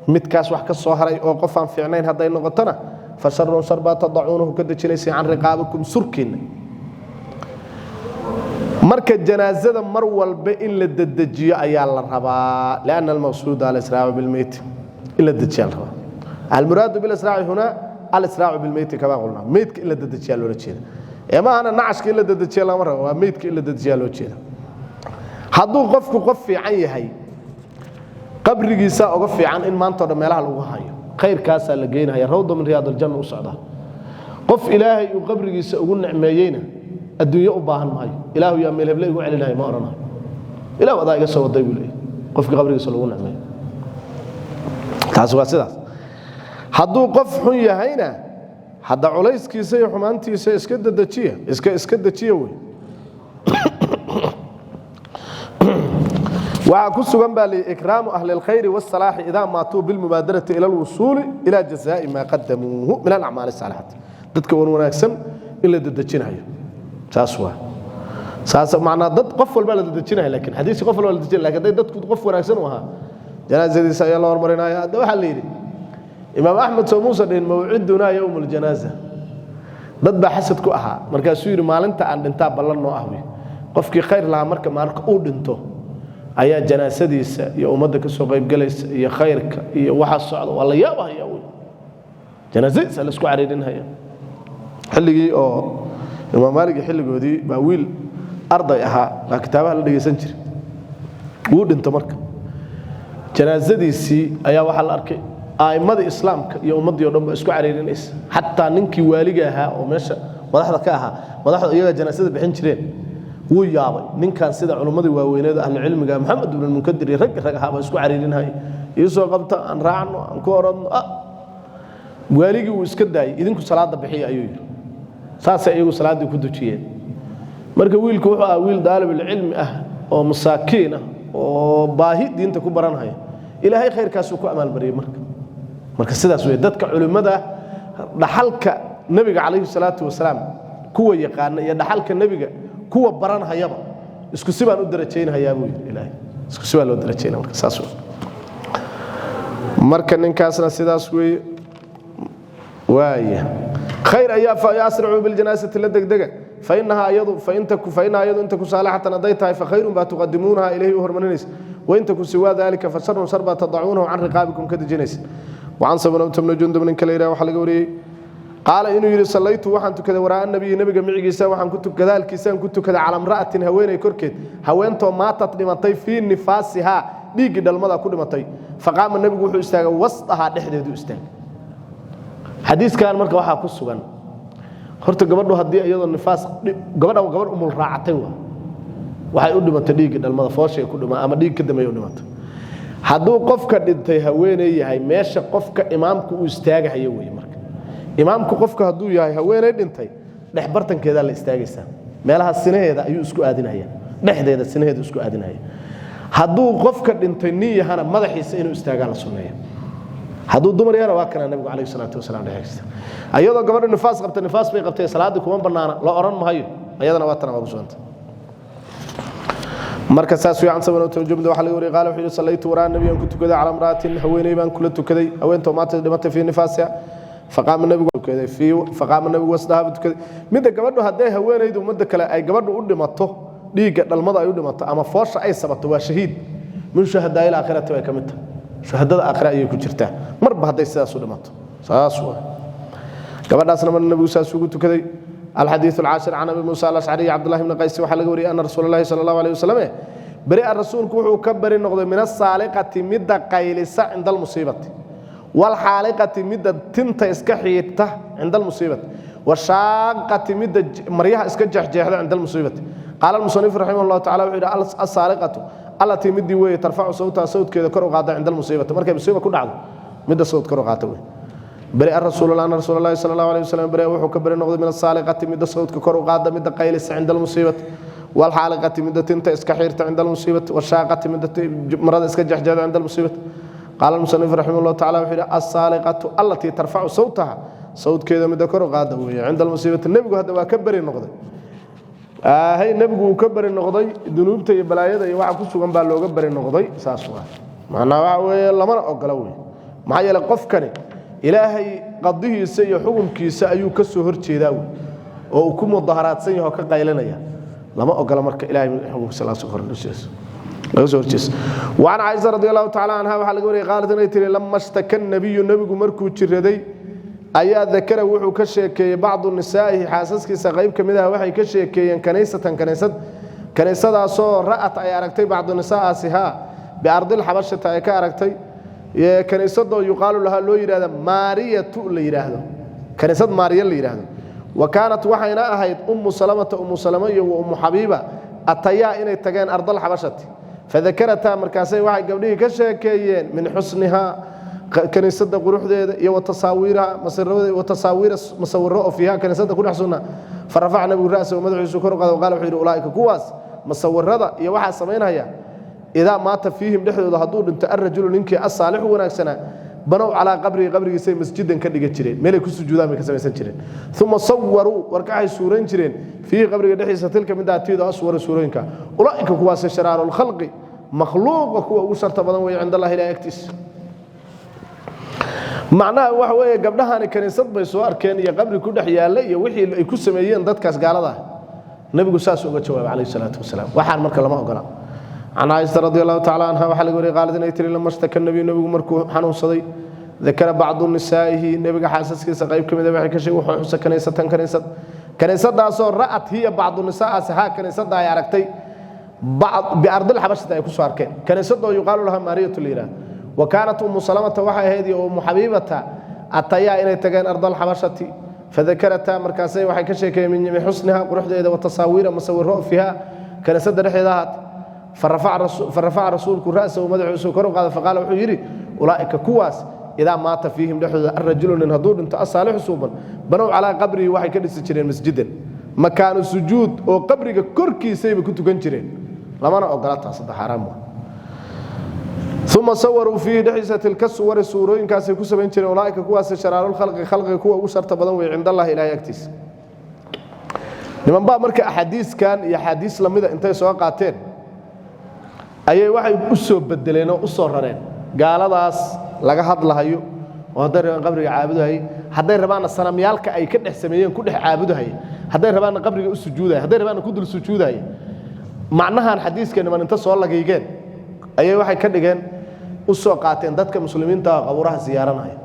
Speaker 1: midkaas wax ka soo haray oo qof aan fiicnayn hadday noqotona, fa sharun, shar baa, tadacuunahu, ka dejinaysa, can riqaabikum, surkiinna. Marka janaasada mar walba in la dedejiyo ayaa la rabaa, lianna almaqsuuda alisraacu bilmeyti, in la dejiyaa la rabaa. Almuraadu bilisraaci huna alisraacu bilmeyti, kama qulnaa, meydka in la dedejiyaa loola jeeda. Ee ma ahana nacashka in la dedejiya lama rabo, waa meydka in la dedejiyaa loo jeeda. Hadduu qofku qof fiican yahay, qabrigiisaa oga fiican in maanta o dhan meelaha lagu hayo. Khayrkaasaa la geynaya, rawda min riyaad aljanna u socdaa. Qof Ilaahay uu qabrigiisa ugu nicmeeyeyna adduunyo u baahan maayo. "Ilaahu yaa meel heble igu celinayo?" ma odhanayo. "Ilaahu adaa iga soo waday," buu leeyahy qofkii qabrigiisa lagu nicmeeyo. Taasi waa sidaas. Hadduu qof xun yahayna, hadda culayskiisa iyo xumaantiisa iska dedejiya, iska dejiya wey. Waxaa ku sugan baa liyi ikraamu ahli اlkhayri wالsalaaxi idaa maatuu bilmubaadarati ila اlwusuuli ila jazaa'i maa qadamuuhu min alacmaali الsaalixaat. Dadka wan wanaagsan in la dedejinayo, saas waa saas. Macnaa dad qof walbaa la dedejinaya, lakin xadiiska qof walba la dedejinaya, lakin hadday dadku qof wanaagsan u ahaa, janaasadiisa ayaa la hormarinaya. Hadda waxaa la yidhi, Imaam Axmed soo muusa dhihin "Mawcidunaa yowm aljanaaza"? Dad baa xasad ku ahaa. Markaasuu yidhi: "Maalinta aan dhintaa ballan noo ah." Wey qofkii khayr lahaa marka maalinka uu dhinto ayaa janaasadiisa iyo ummadda ka soo qaybgalaysa iyo khayrka iyo waxa socda waa la yaabahaya wey. Janaasadiisa la isku cariirinhaya. Xilligii oo Imaam Maalig iyo xilligoodii baa wiil arday ahaa baa kitaabaha la dhegaysan jiray. Wuu dhinto. Marka janaasadiisii ayaa waxaa la arkay a'immadii islaamka iyo ummaddii o dhan ba isku cariirinaysa. Xataa ninkii waaliga ahaa oo meesha madaxda ka ahaa, madaxda iyagaa janaasada bixin jireen, wuu yaabay ninkan sida culummadii waaweyneed, ahlucilmiga, Maxamed ibn Munkadir iyo rag rag ahaa baa isku cariirinhaya. "Iisoo qabta, aan raacno, aan ku oranno." Waaligii wuu iska daayey. "Idinku salaadda bixiya," ayuu yidhi. Saasay iyagu salaaddii ku dujiyeen. Marka wiilku wuxuu ahaa wiil daalibulcilmi ah oo masaakiin ah oo baahi diinta ku baranhaya. Ilaahay khayrkaasuu ku amaalmariyey. Marka sidaas wey, dadka culimmada, dhaxalka nebiga calayhi salaatu wasalaam kuwa yaqaana iyo dhaxalka nebiga kuwa baranhayaba isku si baan u darajaynhayaa buu yidhi Ilaahay. Isku si baa loo darajaynaya. Marka saas wey. Marka ninkaasna sidaas weeye. Waaya, khayr ayaa. "Asricuu biljanaasati," la degdega. Fainahaa iyadu, fainahaa iyadu, in taku saalixatan, hadday tahay, fakhayrun baa, tuqadimuunaha ilayhi, u hormarinaysa. Wain taku siwaa dalika, fasharun, shar baa, tadacuunahu can riqaabikum, ka dejinaysa. Wacan Samurata bni Jundub, ninka la yidhaha, waxaa laga wariyey qaala, inuu yidhi: "Sallaytu, waxaan tukaday, waraa nabiyi, nabiga micigiisa waxaan ku gadaalkiisaan ku tukaday, cala imra'atin, haweeney korkeed, haweentoo maatat, dhimatay, fii nifaasihaa, dhiiggii dhalmada ku dhimatay. Faqaama, nebigu wuxuu istaagay, wasdahaa, dhexdeedu istaagay." Xadiiskan marka waxaa ku sugan horta gabadhu haddii iyadoo nifaas, gabadhan gabadh umul raacatay waa, waxay u dhimatay dhiiggii dhalmada, fooshay ku dhima ama dhiig ka dambeeya u dhimatay. Hadduu qofka dhintay haweeney yahay, meesha qofka imaamku uu istaagahayo weeye. Marka imaamku qofka hadduu yahay haweeney dhintay, dhex bartankeedaa la istaagaysaa, meelaha sinaheeda ayuu isku aadinaya, dhexdeeda sinaheeda isku aadinaya. Hadduu qofka dhintay nin yahana, madaxiisa inuu istaagaa la sunneeya. Hadduu dumar yahana, waa kana nabigu calayhi salaatu wasalaam dhexaysta ayadoo gabadha nifaas qabta. Nifaas bay qabtay, salaaddii kuma bannaana la odhan mahayo. Ayadana waa tana, waa ku suganta. Marka saas fiican sabana jumda waxa laga wariyay. Qaal wuxuu yiri: sallaytu waraa nabiyan, ku tukaday, cala imraatin, haweeney baan kula tukaday, haweentoo maanta dhimatay, fii nifaasiha, faqaama nabigu tukaday fii, faqaama nabigu wasdaha tukaday. Midda gabadhu hadday haweeneydu ummadda kale ay gabadhu u dhimato, dhiigga dhalmada ay u dhimato ama foosha ay sabato, waa shahiid, min shuhadaa il aakhirati bay ka mid tahay, shuhadada aakhira ayay ku jirtaa marba hadday sidaas u dhimato. Saas waa gabadhaasna mar nabigu saas ugu tukaday. الحديث العاشر: عن ابي موسى الاشعري عبد الله بن قيس waxaa laga wariyay anna rasuul allahi sala allahu alayhi wasallam beri rasuulku wuxuu ka bari noqday min asaaliqati, midda qaylisa, cinda almusiibati, waalxaaliqati, midda tinta iska xiidta, cinda almusiibati, washaaqati, midda maryaha iska jeexjeexda, cinda almusiibati. Qaala almusanifu raximah allahu tacala, wuxuu yidhi: asaaliqatu allatii, midii weeye, tarfacu sawtaha, sawdkeeda kor u qaada, cinda almusiibati, markay musiiba ku dhacdo midda sawd kor u qaata wey. Bari rasuul anna rasuul allahi sala allahu alayhi wasallam bari wuxuu ka bari noqday min asaaliqati, midda sawdka kor u qaada, midda qaylisa, cinda almusiibati, waalxaaliqati, midda tinta iska xiirta, cinda almusiibati, washaaqati, midda marada iska jexjeeda, cinda almusiibati. Qaala almusanifu raximah allahu tacala, wuxuu yidhi: asaaliqatu allatii tarfacu sawtaha, sawdkeeda midda kor u qaada weeye, cinda almusiibati. Nebigu hadda waa ka beri noqday. Hay, nebigu wuu ka beri noqday. Dunuubta iyo balaayada iyo waxa ku sugan baa looga beri noqday. Saas waa macnaa, waxa weeye lamana ogola wey. Maxaa yeelay qofkani Ilaahay qadihiisa iyo xukunkiisa ayuu ka soo hor jeedaa wey, oo uu ku mudaharaadsan yaho, ka qaylinaya. Lama ogola marka Ilahay xukunkiisa laga soo horjeeso. وعن عائشة رضي الله تعالى عنها waxaa laga wariyay, qaalat, inay tiri: lama ishtaka nabiyu, nebigu markuu jiraday ayaa, dakara, wuxuu ka sheekeeyey, bacdu nisaa'ihi, xaasaskiisa qayb ka mid ah waxay ka sheekeeyeen, kaniisatan, kaniisad, kaniisadaasoo ra'at, ay aragtay, bacdu nisaa'aasihaa, biardilxabashata ay ka aragtay, kaniisadoo yuqaalu lahaa, loo yidhahda, Maariyatu la yidhaahdo, kaniisad Maariya la yidhaahdo. Wa kaanat, waxayna ahayd, Ummu Salamata, Ummu Salama, iyo wa Ummu Xabiiba atayaa, inay tageen ardalxabashati. Fadakarataa, markaasay waxay gabdhihii ka sheekeeyeen, min xusnihaa, kaniisada quruxdeeda, iyo watasaawiiraha, watasaawiira, masawiro oo fiiha, kaniisada ku dhex sugnaa. Farafaca nabigu ra'sahu, madaxiisu kor u qaada, qaala, wuxuu yidhi: ulaa'ika, kuwaas masawirada iyo waxaa samaynaya, idaa maata fiihim, dhexdooda hadduu dhinto, arrajulu, ninkii, asaalixu, wanaagsanaa, banow calaa qabrihi, qabrigiisay masjidan ka dhigan jireen, meelay ku sujuudaan bay ka samaysan jireen. Uma sawaruu, warkaxay suuran jireen, fiihi, qabriga dhexdiisa, tilka, middaa tiida, aswara, suurooyinka. Ulaa'ika, kuwaasi, shiraaru lkhalqi, makhluuqa kuwa ugu sharta badan weeye, cinda Allahi, ilahi agtiisa. Macnaha waxa weeye, gabdhahani kaniisad bay soo arkeen iyo qabri ku dhex yaalla iyo wixii ay ku sameeyeen dadkaas gaalada ah. Nebigu saas uga jawaabay calayhi salaatu wasalaam. Waxaan marka lama ogola. Can Caaisha radi allahu tacala canha waxaa laga wariyay, qaalad, inay tiri: lama shtaka nabiyu, nebigu markuu xanuunsaday, dakara bacdu nisaa'ihi, nebiga xaasaskiisa qayb ka mid a waxay ka sheegay, wuxuu xusa, kaniisatan, kaniisad, kaniisadaasoo ra'at hiya, bacdu nisaa'aasi, haa, kaniisada ay aragtay, biardilxabashata ay ku soo arkeen, kaniisadoo yuqaalu lahaa Maariyatu la yidhaahdo. Wa kaanat Ummu Salamata, waxay ahayd, iyo Ummu Xabiibata, atayaa, inay tageen ardalxabashati. Fadakarataa, markaasay waxay ka sheekeeyeen, min xusniha, quruxdeeda, wa tasaawiira, masawiro, fiiha, kaniisada dhexdeeda ahaatay. Farafaca rasuulku ra'sahu, madaxiisu kor u qaada, faqaala, wuxuu yidhi: ulaa'ika, kuwaas, idaa maata fiihim, dhexdooda, arrajulu, nin hadduu dhinto, asaalixu, suuban, banow calaa qabrihi, waxay ka dhisi jireen, masjidan, makaanu sujuud, oo qabriga korkiisayba ku tukan jireen. Lamana ogola taas, hadda xaaraam waa. Uma sawaruu fiihi, dhexdiisa, tilka suwari, suurooyinkaasay ku samayn jireen. Ulaa'ika, kuwaasi, sharaarulkhalqi, khalqiga kuwa ugu sharta badan wey, cinda Allahi, Ilahay agtiisa. Niman baa marka axaadiiskan iyo axaadiis lamida intay soo qaateen ayay waxay u soo bedeleen oo u soo rareen gaaladaas laga hadlahayo, oo hadday rabaan qabriga caabudahay, hadday rabaanna sanamyaalka ay ka dhex sameeyeen ku dhex caabudahay, hadday rabaanna qabriga u sujuudaya, hadday rabaanna ku dul sujuudaya. Macnahan xadiiska niman inta soo lagiigeen ayay waxay ka dhigeen, u soo qaateen dadka muslimiinta ah qabuuraha siyaaranaya,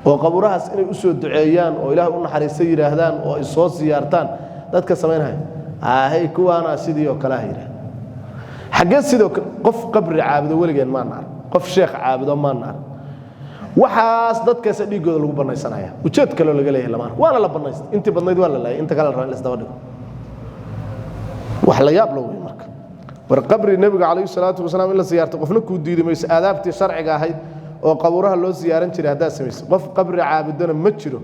Speaker 1: oo qabuurahaas inay u soo duceeyaan oo Ilaah u naxariista yidhaahdaan oo ay soo siyaartaan dadka samaynaya. Ahay, kuwaana sidii oo kale ah yidhaah. Xaggee sidoo kale? Qof qabri caabudo weligeen maana arag, qof sheekh caabudo maana arag. Waxaas dadkaasa dhiiggooda lagu banaysanaya, ujeed kaloo laga leeyahay lama arko. Waana la banaystay, intii badnayd waa la laayay, inta kale la raba in la isdaba dhigo. Wax la yaab la wey. Marka war qabri nebiga calayhi salaatu wasalaam in la siyaarto qofna kuu diidi mayso, aadaabtii sharciga ahayd oo qabuuraha loo siyaaran jiray haddaad samayso. Qof qabri caabudona ma jiro.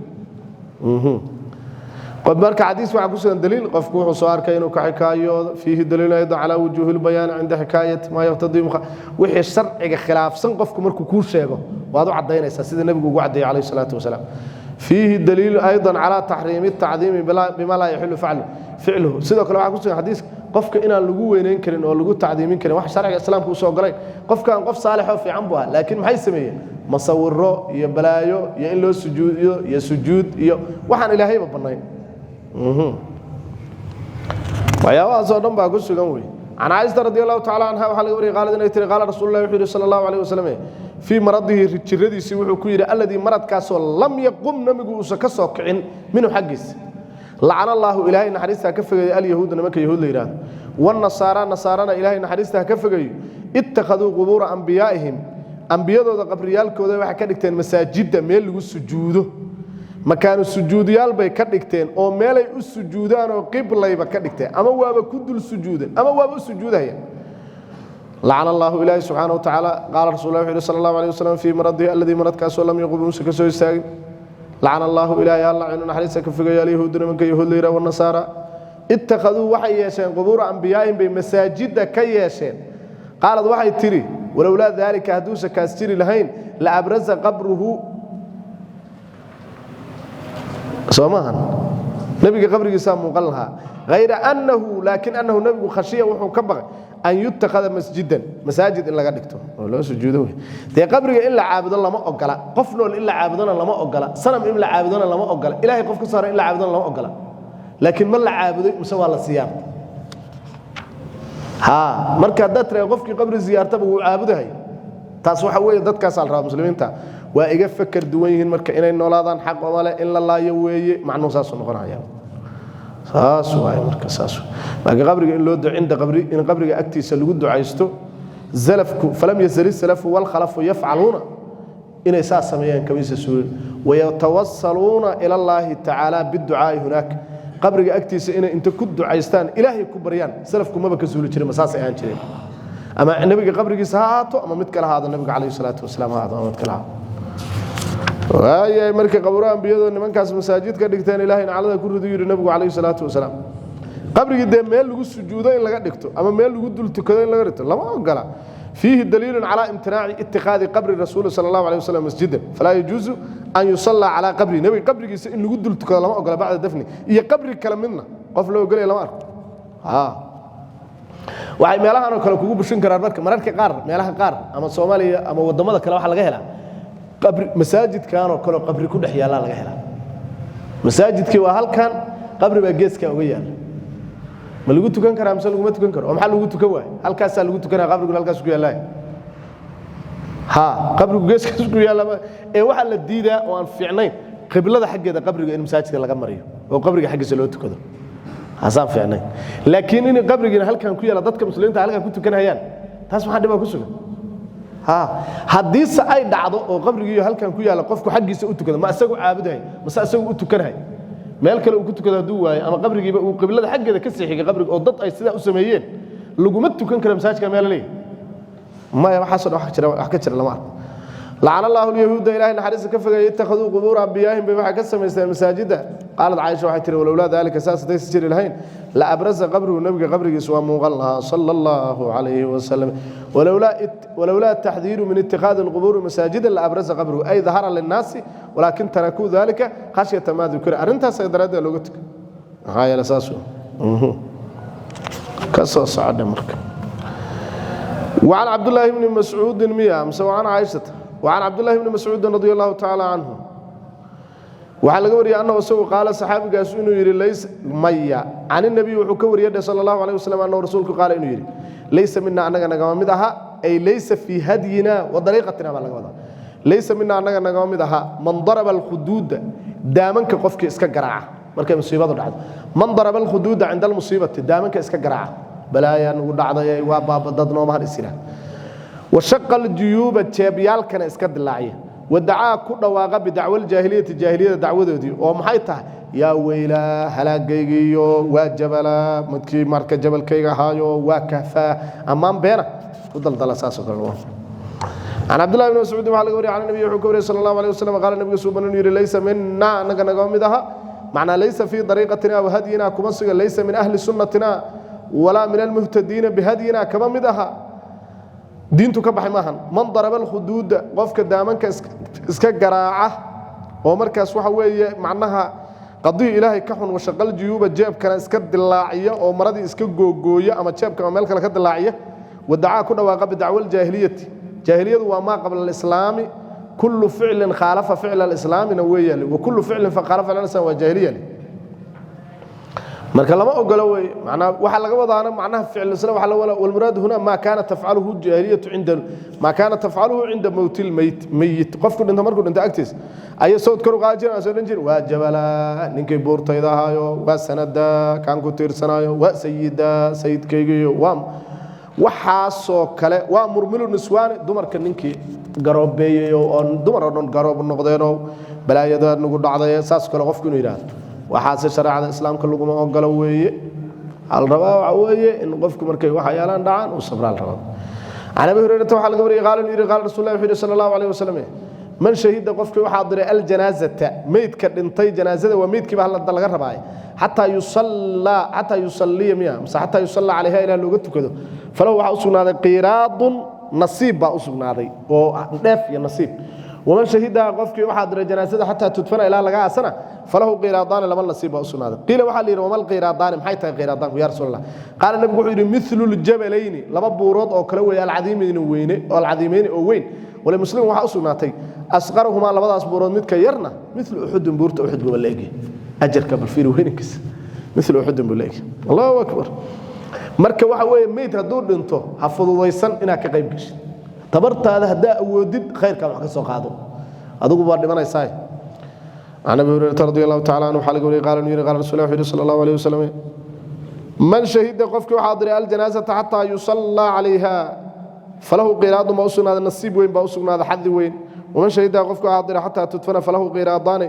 Speaker 1: Marka xadiis waxaa ku sugan daliil qofku wuxuu soo arkay inuu ka xikaayoodo. Fiihi daliilun aydan calaa wujuuhi lbayaani cinda xikaayati maa yaqtadii, wixii sharciga khilaafsan qofku markuu kuu sheego waad u caddaynaysaa, sida nebigu ugu caddeeyey calayhi salaatu wasalaam. Fiihi daliilu aydan calaa taxriimi tacdiimi bima laa yaxilu faclu ficluhu. Sidoo kale waxaa ku sugan xadiiska Qofka inaan lagu weynayn karin oo lagu tacdiimin karin wax sharciga islaamka usoo ogolayn. Qofkan qof saalix oo fiican buu ahaa, laakiin maxay sameeyeen? Masawiro iyo balaayo iyo in loo sujuudiyo iyo sujuud iyo waxaan Ilaahayba bannayn, waxyaabahaas oo dhan baa ku sugan wey. Can Caaishata radi Allahu tacala canha waxaa laga wariyay, qaalad inay tiri: qaala Rasuulullahi wuxuu yidhi sala Allahu alayh wasalam fii maradihi, jiradiisii wuxuu ku yidhi, alladii maradkaasoo lam yaqum, nabigu uusan ka soo kicin minhu xaggiisa: lacana Allaahu, Ilaahay naxariista ha ka fogeeyo, alyahuuda, nimanka Yahuud la yidhahdo, wanasaara, nasaarana Ilaahay naxariista ha ka fogeeyo, ittakhaduu qubuura ambiyaa'ihim, ambiyadooda qabriyaalkooda waxay ka dhigteen masaajidda, meel lagu sujuudo, makaanu sujuudiyaal bay ka dhigteen, oo meelay u sujuudaan oo qiblayba ka dhigteen, ama waaba ku dul sujuudeen ama waaba u sujuudahayaan. Lacana Allahu, Ilaahi subxaana wa tacaala. Qaala Rasul lah wuxu yhi sala Allahu alayh wasalam fii maradihi alladii maradkaasoo lam yaqum, uusan ka soo istaagin: lacana Allahu, Ilaahay ha lacino, naxariista ka fogeeyo, alyahuudu, nimanka Yahuud la yidhaha, wanasaara, ittakhaduu, waxay yeesheen, qubuura ambiyaa'ihim bay masaajidda ka yeesheen. Qaalad waxay tidhi: walowlaa daalika, hadduusan kaas jiri lahayn, la abraza qabruhu. Soo maahan? Nebiga qabrigiisaa muuqan lahaa. Hayra annahu, laakiin annahu nebigu khashiya, wuxuu ka baqay, an yutakhada masjidan, masaajid in laga dhigto oo loo sujuudo wey. Dee qabriga in la caabudo lama ogola, qof nool in la caabudona lama ogola, sanam in la caabudona lama ogola, Ilahay qof ka saaray in la caabudona lama ogola. Laakiin ma la caabuday mise waa la siyaartay? Ha, marka haddaad tiraa qofkii qabri siyaartaba wuu caabudahay, taas waxa weeye dadkaasaa la rabaa. Muslimiinta waa iga fakar duwan yihiin. Marka inay noolaadaan xaq oma le, in la laayo weeye. Macnuhu saasuu noqonaya, saas waaye. Marka saas, marka qabriga in loo cinda qabri, in qabriga agtiisa lagu ducaysto, salafku falam yazali salafu walkhalafu yafcaluuna, inay saas sameeyaan kamaysa suulin. Wayatawasaluuna ila Allaahi tacaala biducaai hunaak, qabriga agtiisa inay inta ku ducaystaan Ilaahay ku baryaan, salafku maba ka suuli jirin, ma saasay ahaan jireen. Ama nebiga qabrigiisa ha ahaato ama mid kale ha ahaado, nabiga calayhi salaatu wasalaam ha ahaado ama mid kale ha ahaado. Waayahay, marka qabuuraha ambiyadoo nimankaas masaajid ka dhigteen, Ilahay naclada ku ridu, yidhi nabigu calayhi salaatu wasalaam. Qabrigii dee meel lagu sujuudo in laga dhigto ama meel lagu dul tukado in laga dhigto lama ogola. Fiihi daliilu calaa imtinaaci ittikhaadi qabri rasuuli sala Allahu alayh wasalam masjidan, falaa yajuusu an yusallaa calaa qabri nebiga. Qabrigiisa in lagu dul tukado lama ogola bacda dafni, iyo qabri kale midna qof loo ogolaya lama arko. Waxay meelahan oo kale kugu bushin karaan marka mararka qaar, meelaha qaar ama Soomaaliya ama waddamada kale, waxaa laga helaa qabri masaajidkan oo kale oo qabri ku dhex yaallaa laga helaa. Masaajidkii waa halkan, qabri baa geeskaa uga yaalla. Ma lagu tukan karaa mise laguma tukan karo? Oo maxaa lagu tukan waaye? Halkaasaa lagu tukanaya, qabriguna halkaas ku yaallaya. Ha, qabrigu geeskaas ku yaalla ee waxaa la diidaa oo aan fiicnayn qiblada xaggeeda qabriga in masaajidka laga mariyo oo qabriga xaggiisa loo tukado, haasaan fiicnayn. Laakiin in qabrigiina halkan ku yaalla, dadka muslimiinta halkan ku tukanayaan, taas maxaa dhibaa ku sugan? Ha, haddiise ay dhacdo oo qabrigiiyo halkan ku yaalla qofku xaggiisa u tukado, ma isagu caabudahay mase isagu u tukanahay? Meel kale uu ku tukado hadduu waayo ama qabrigiiba uu qiblada xaggeeda ka sii xigay qabriga oo dad ay sidaa u sameeyeen, laguma tukan karo masaajidka meel leeyahy maya. Waxaasoo dhan wax jira, wax ka jira lama arko. Lacana Allahu alyahuuda, Ilahay naxariista ka fogeeyay, ittakhaduu qubuura ambiyaahim bay waxay ka samaysteen masaajida. Qaalad Caaisha waxay tihi: walowlaa daalika, saas haddaysan jiri lahayn, la abrasa qabruhu, nabiga qabrigiisa waa muuqan lahaa sala Allahu calayhi wasalam. Walowlaa taxdiiru min ittikhaadi alqubuuri masaajida la abrasa qabruhu, ay dahara linnaasi, walaakin tarakuu dalika khashyata maa dukira. Arrintaas daraaddeed looga tuka, maxaa yeele saas ka soo socodha. Marka وعن عبد الله بن مسعود ميا أمس وعن عائشة، وعن عبد الله بن مسعود رضي الله تعالى عنه waxaa laga wariyay annahu isagu qaala, saxaabigaas inuu yidhi lays maya can inabiy, wuxuu ka wariyay sala Allahu alayh wasalam annahu rasuulku qaala inuu yidhi: laysa mina, annaga nagama mid aha, ay laysa fii hadyina wa dariiqatina baa laga wadaa. Laysa mina, annaga nagama mid aha, man daraba alkhuduuda, daamanka qofkii iska garaaca markay musiibadu dhacdo. Man daraba alkhuduuda cinda almusiibati, daamanka iska garaaca, balaayaa nagu dhacday, waa baabadad noomahan isira. Washaqa aljuyuuba, jeebyaalkana iska dilaaciya. Wadacaa, ku dhawaaqa, bidacwa aljaahiliyati, jaahiliyada dacwadoodii, oo maxay tahay? Yaa weylaa, halaagaygiiyo, waa jabalaa, midkii marka jabalkayga ahaayo, waa kahfaa, ammaan beena ku daldala, saasoo kale. Can Cabdillahi bni Mascuudin waxaa laga wariyay, can nabiy wuxuu ka wariyay sala Allahu alayh wasalam, qaala nabiga suuban inuu yidhi: laysa mina, annaga nagama mid aha, macnaa laysa fii dariiqatina wa hadyina kuma sugan, laysa min ahli sunnatina walaa min almuhtadiina bihadyina, kama mid aha, diintu ka baxay maahan. Man daraba alkhuduuda, qofka daamanka iska garaaca oo markaas waxa weeye macnaha
Speaker 2: Qadihii Ilaahay ka xun, washaqal juyuuba, jeebkana iska dilaaciya oo maradii iska googooya ama jeebka ama meel kale ka dilaaciya. Wadacaa, ku dhawaaqa, bidacwa aljaahiliyati. Jaahiliyadu waa maa qabla alislaami. Kullu ficlin khaalafa ficla alislaamina weeyaale, wa kullu ficlin fakhaalafa ficla alislam waa jaahiliya. Marka lama ogolo wey. Macnaa waxaa laga wadaana macnaha ficl islam waxaa laga wadaa, walmuraadu huna maa kaana tafcaluhu jaahiliyatu cinda maa kaana tafcaluhu cinda mowti lmeyt, meyit qofku dhinto, markuu dhinto agtiis ayay sawd kor u qaadi jireen, soo dhan jirin: waa jabala, ninkay buurtayda ahaayo, waa sanada, kaan ku tiirsanaayo, waa sayida, sayidkaygiyo, waa waxaasoo kale, waa murmilu niswaani, dumarka ninkii garoobeeyey oo dumar oo dhan garoob noqdeenoo balaayada nagu dhacday. Saas kale qofku inuu yidhaahdo, waxaase shareecada Islaamka laguma ogolo weeye. Waxaa la rabaa waxa weeye in qofku markay waxyaalaan dhacaan uu sabraa la rabaa. Can Abi Hurayrata waxaa laga wariyay, qaala inuu yidhi: qaala Rasul lah, wuxuu yidhi sala Allahu alayh wasalam: man shahida, qofkii waxaa diray, aljanaazata, meydka dhintay. Janaazada waa meydkiiba hadda laga rabaaye. Xataa yusallaa, xataa yusalliya miya mise xataa yusallaa calayha, ilaa looga tukado, falahu, waxaa u sugnaaday, qiiraadun, nasiib baa u sugnaaday oo dheef iyo nasiib. Waman shahidaha, qofkii waxaa diray janaasada, xataa tudfana, ilaa laga aasana, falahu qiiraadaani, laba nasiib baa u sugnaaday. Qiila, waxaa la yidhi: wama alqiiraadaani? Maxay tahay qiiraadaanku, ya Rasuul Allah? Qaala, nabigu wuxuu yidhi: mithlu ljabalayni, laba buurood oo kale weeye, alcadiimayni, weyne oo alcadiimayni, oo weyn. Walimuslim, waxaa u sugnaatay, asqarahumaa, labadaas buurood midka yarna, mithlu Uxudin, buurta Uxud buuba la egyahay. Ajarka bal fiiri weynankiisa, mithlu Uxudin buu la egyahay. Allahu akbar. Marka waxa weeye, meyd hadduu dhinto ha fududaysan inaad ka qayb geshid. Tabartaada haddaa awoodid, khayrkaa wax ka soo qaado, adigu baa dhimanaysaa. Can Abi Hurayrata radi Allahu tacala anhu waxaa laga wariyay, qaala inuu yidhi: qaala Rasul wuxuu yidhi sala Allahu alayh wasalam: man shahida, qofkii waxaa diray, aljanaasata xataa yusallaa calayha, falahu qiraadun baa u sugnaaday, nasiib weyn baa u sugnaaday, xadi weyn. Waman shahidaha, qofkii waxaa diray, xataa tudfana, falahu qiraadaani,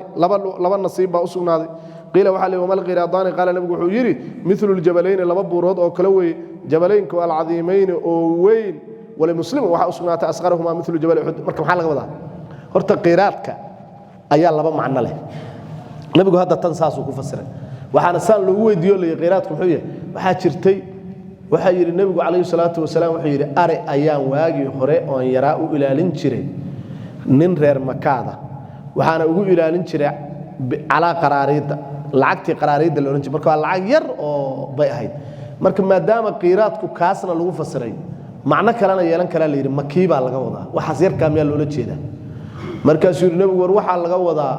Speaker 2: laba nasiib baa u sugnaaday. Qiila, waxaa lihi: wama alqiraadaani? Qaala, nabigu wuxuu yidhi: mithlu ljabalayni, laba buurood oo kale weeye, jabalaynku alcadiimayni, oo weyn. Walimuslim, waxaa u sugnaatay, asqarahumaa mithlu jabal Uxud. Marka maxaa laga wadaa? Horta qiraadka ayaa laba macno leh. Nabigu hadda tan saasuu ku fasiray, waxaana saan loogu weydiiyo layi qiraadku muxuu yahay. Waxaa jirtay, waxaa yidhi nebigu calayhi salaatu wasalaam, wuxuu yidhi: ari ayaan waagii hore oon yaraa u ilaalin jiray nin reer Makaada, waxaana ugu ilaalin jiray calaa qaraariidda, lacagtii qaraariidda la odhan jiray. Marka waa lacag yar oo bay ahayd. Marka maadaama qiiraadku kaasna lagu fasiray, macno kalena yeelan karaa, la yidhi: makii baa laga wadaa? Waxaas yarkaa miyaa loola jeedaa? Markaasuu yidhi nebigu: war waxaa laga wadaa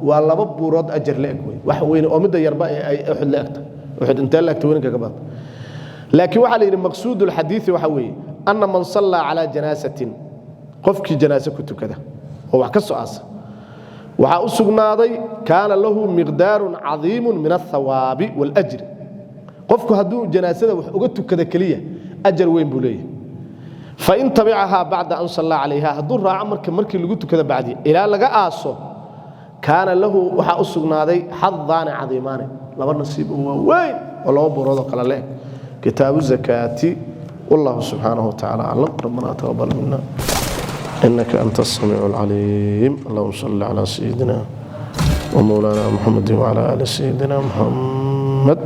Speaker 2: waa laba buurood ajar la eg wey, wax weyne oo midda yarba ay Uxud la egta. Uxud intee la egta weynka ka badan? Laakiin waxaa la yidhi maqsuud alxadiidi waxa weeye anna man sallaa calaa janaasatin, qofkii janaase ku tukada oo wax ka soo aasa, waxaa u sugnaaday, kaana lahu miqdaarun cadiimun min althawaabi waاljri. Qofku hadduu janaasada wax uga tukada keliya, ajar weyn buu leeyahay. Fain tabicahaa bacda an sallaa calayha, hadduu raaco marka markii lagu tukada bacdi ilaa laga aaso, kaana lahu, waxaa u sugnaaday, xadaani cadiimaani, laba nasiib oo waaweyn oo laba buurood oo kale le. Kitaabu zakaati. Wallahu subxaanahu watacaala aclam. Rabbana taqabal mina inaka anta الsamiic الcaliim. Allahuma salli calى sayidina ومولانا محمد وعلى آل سيدنا محمد.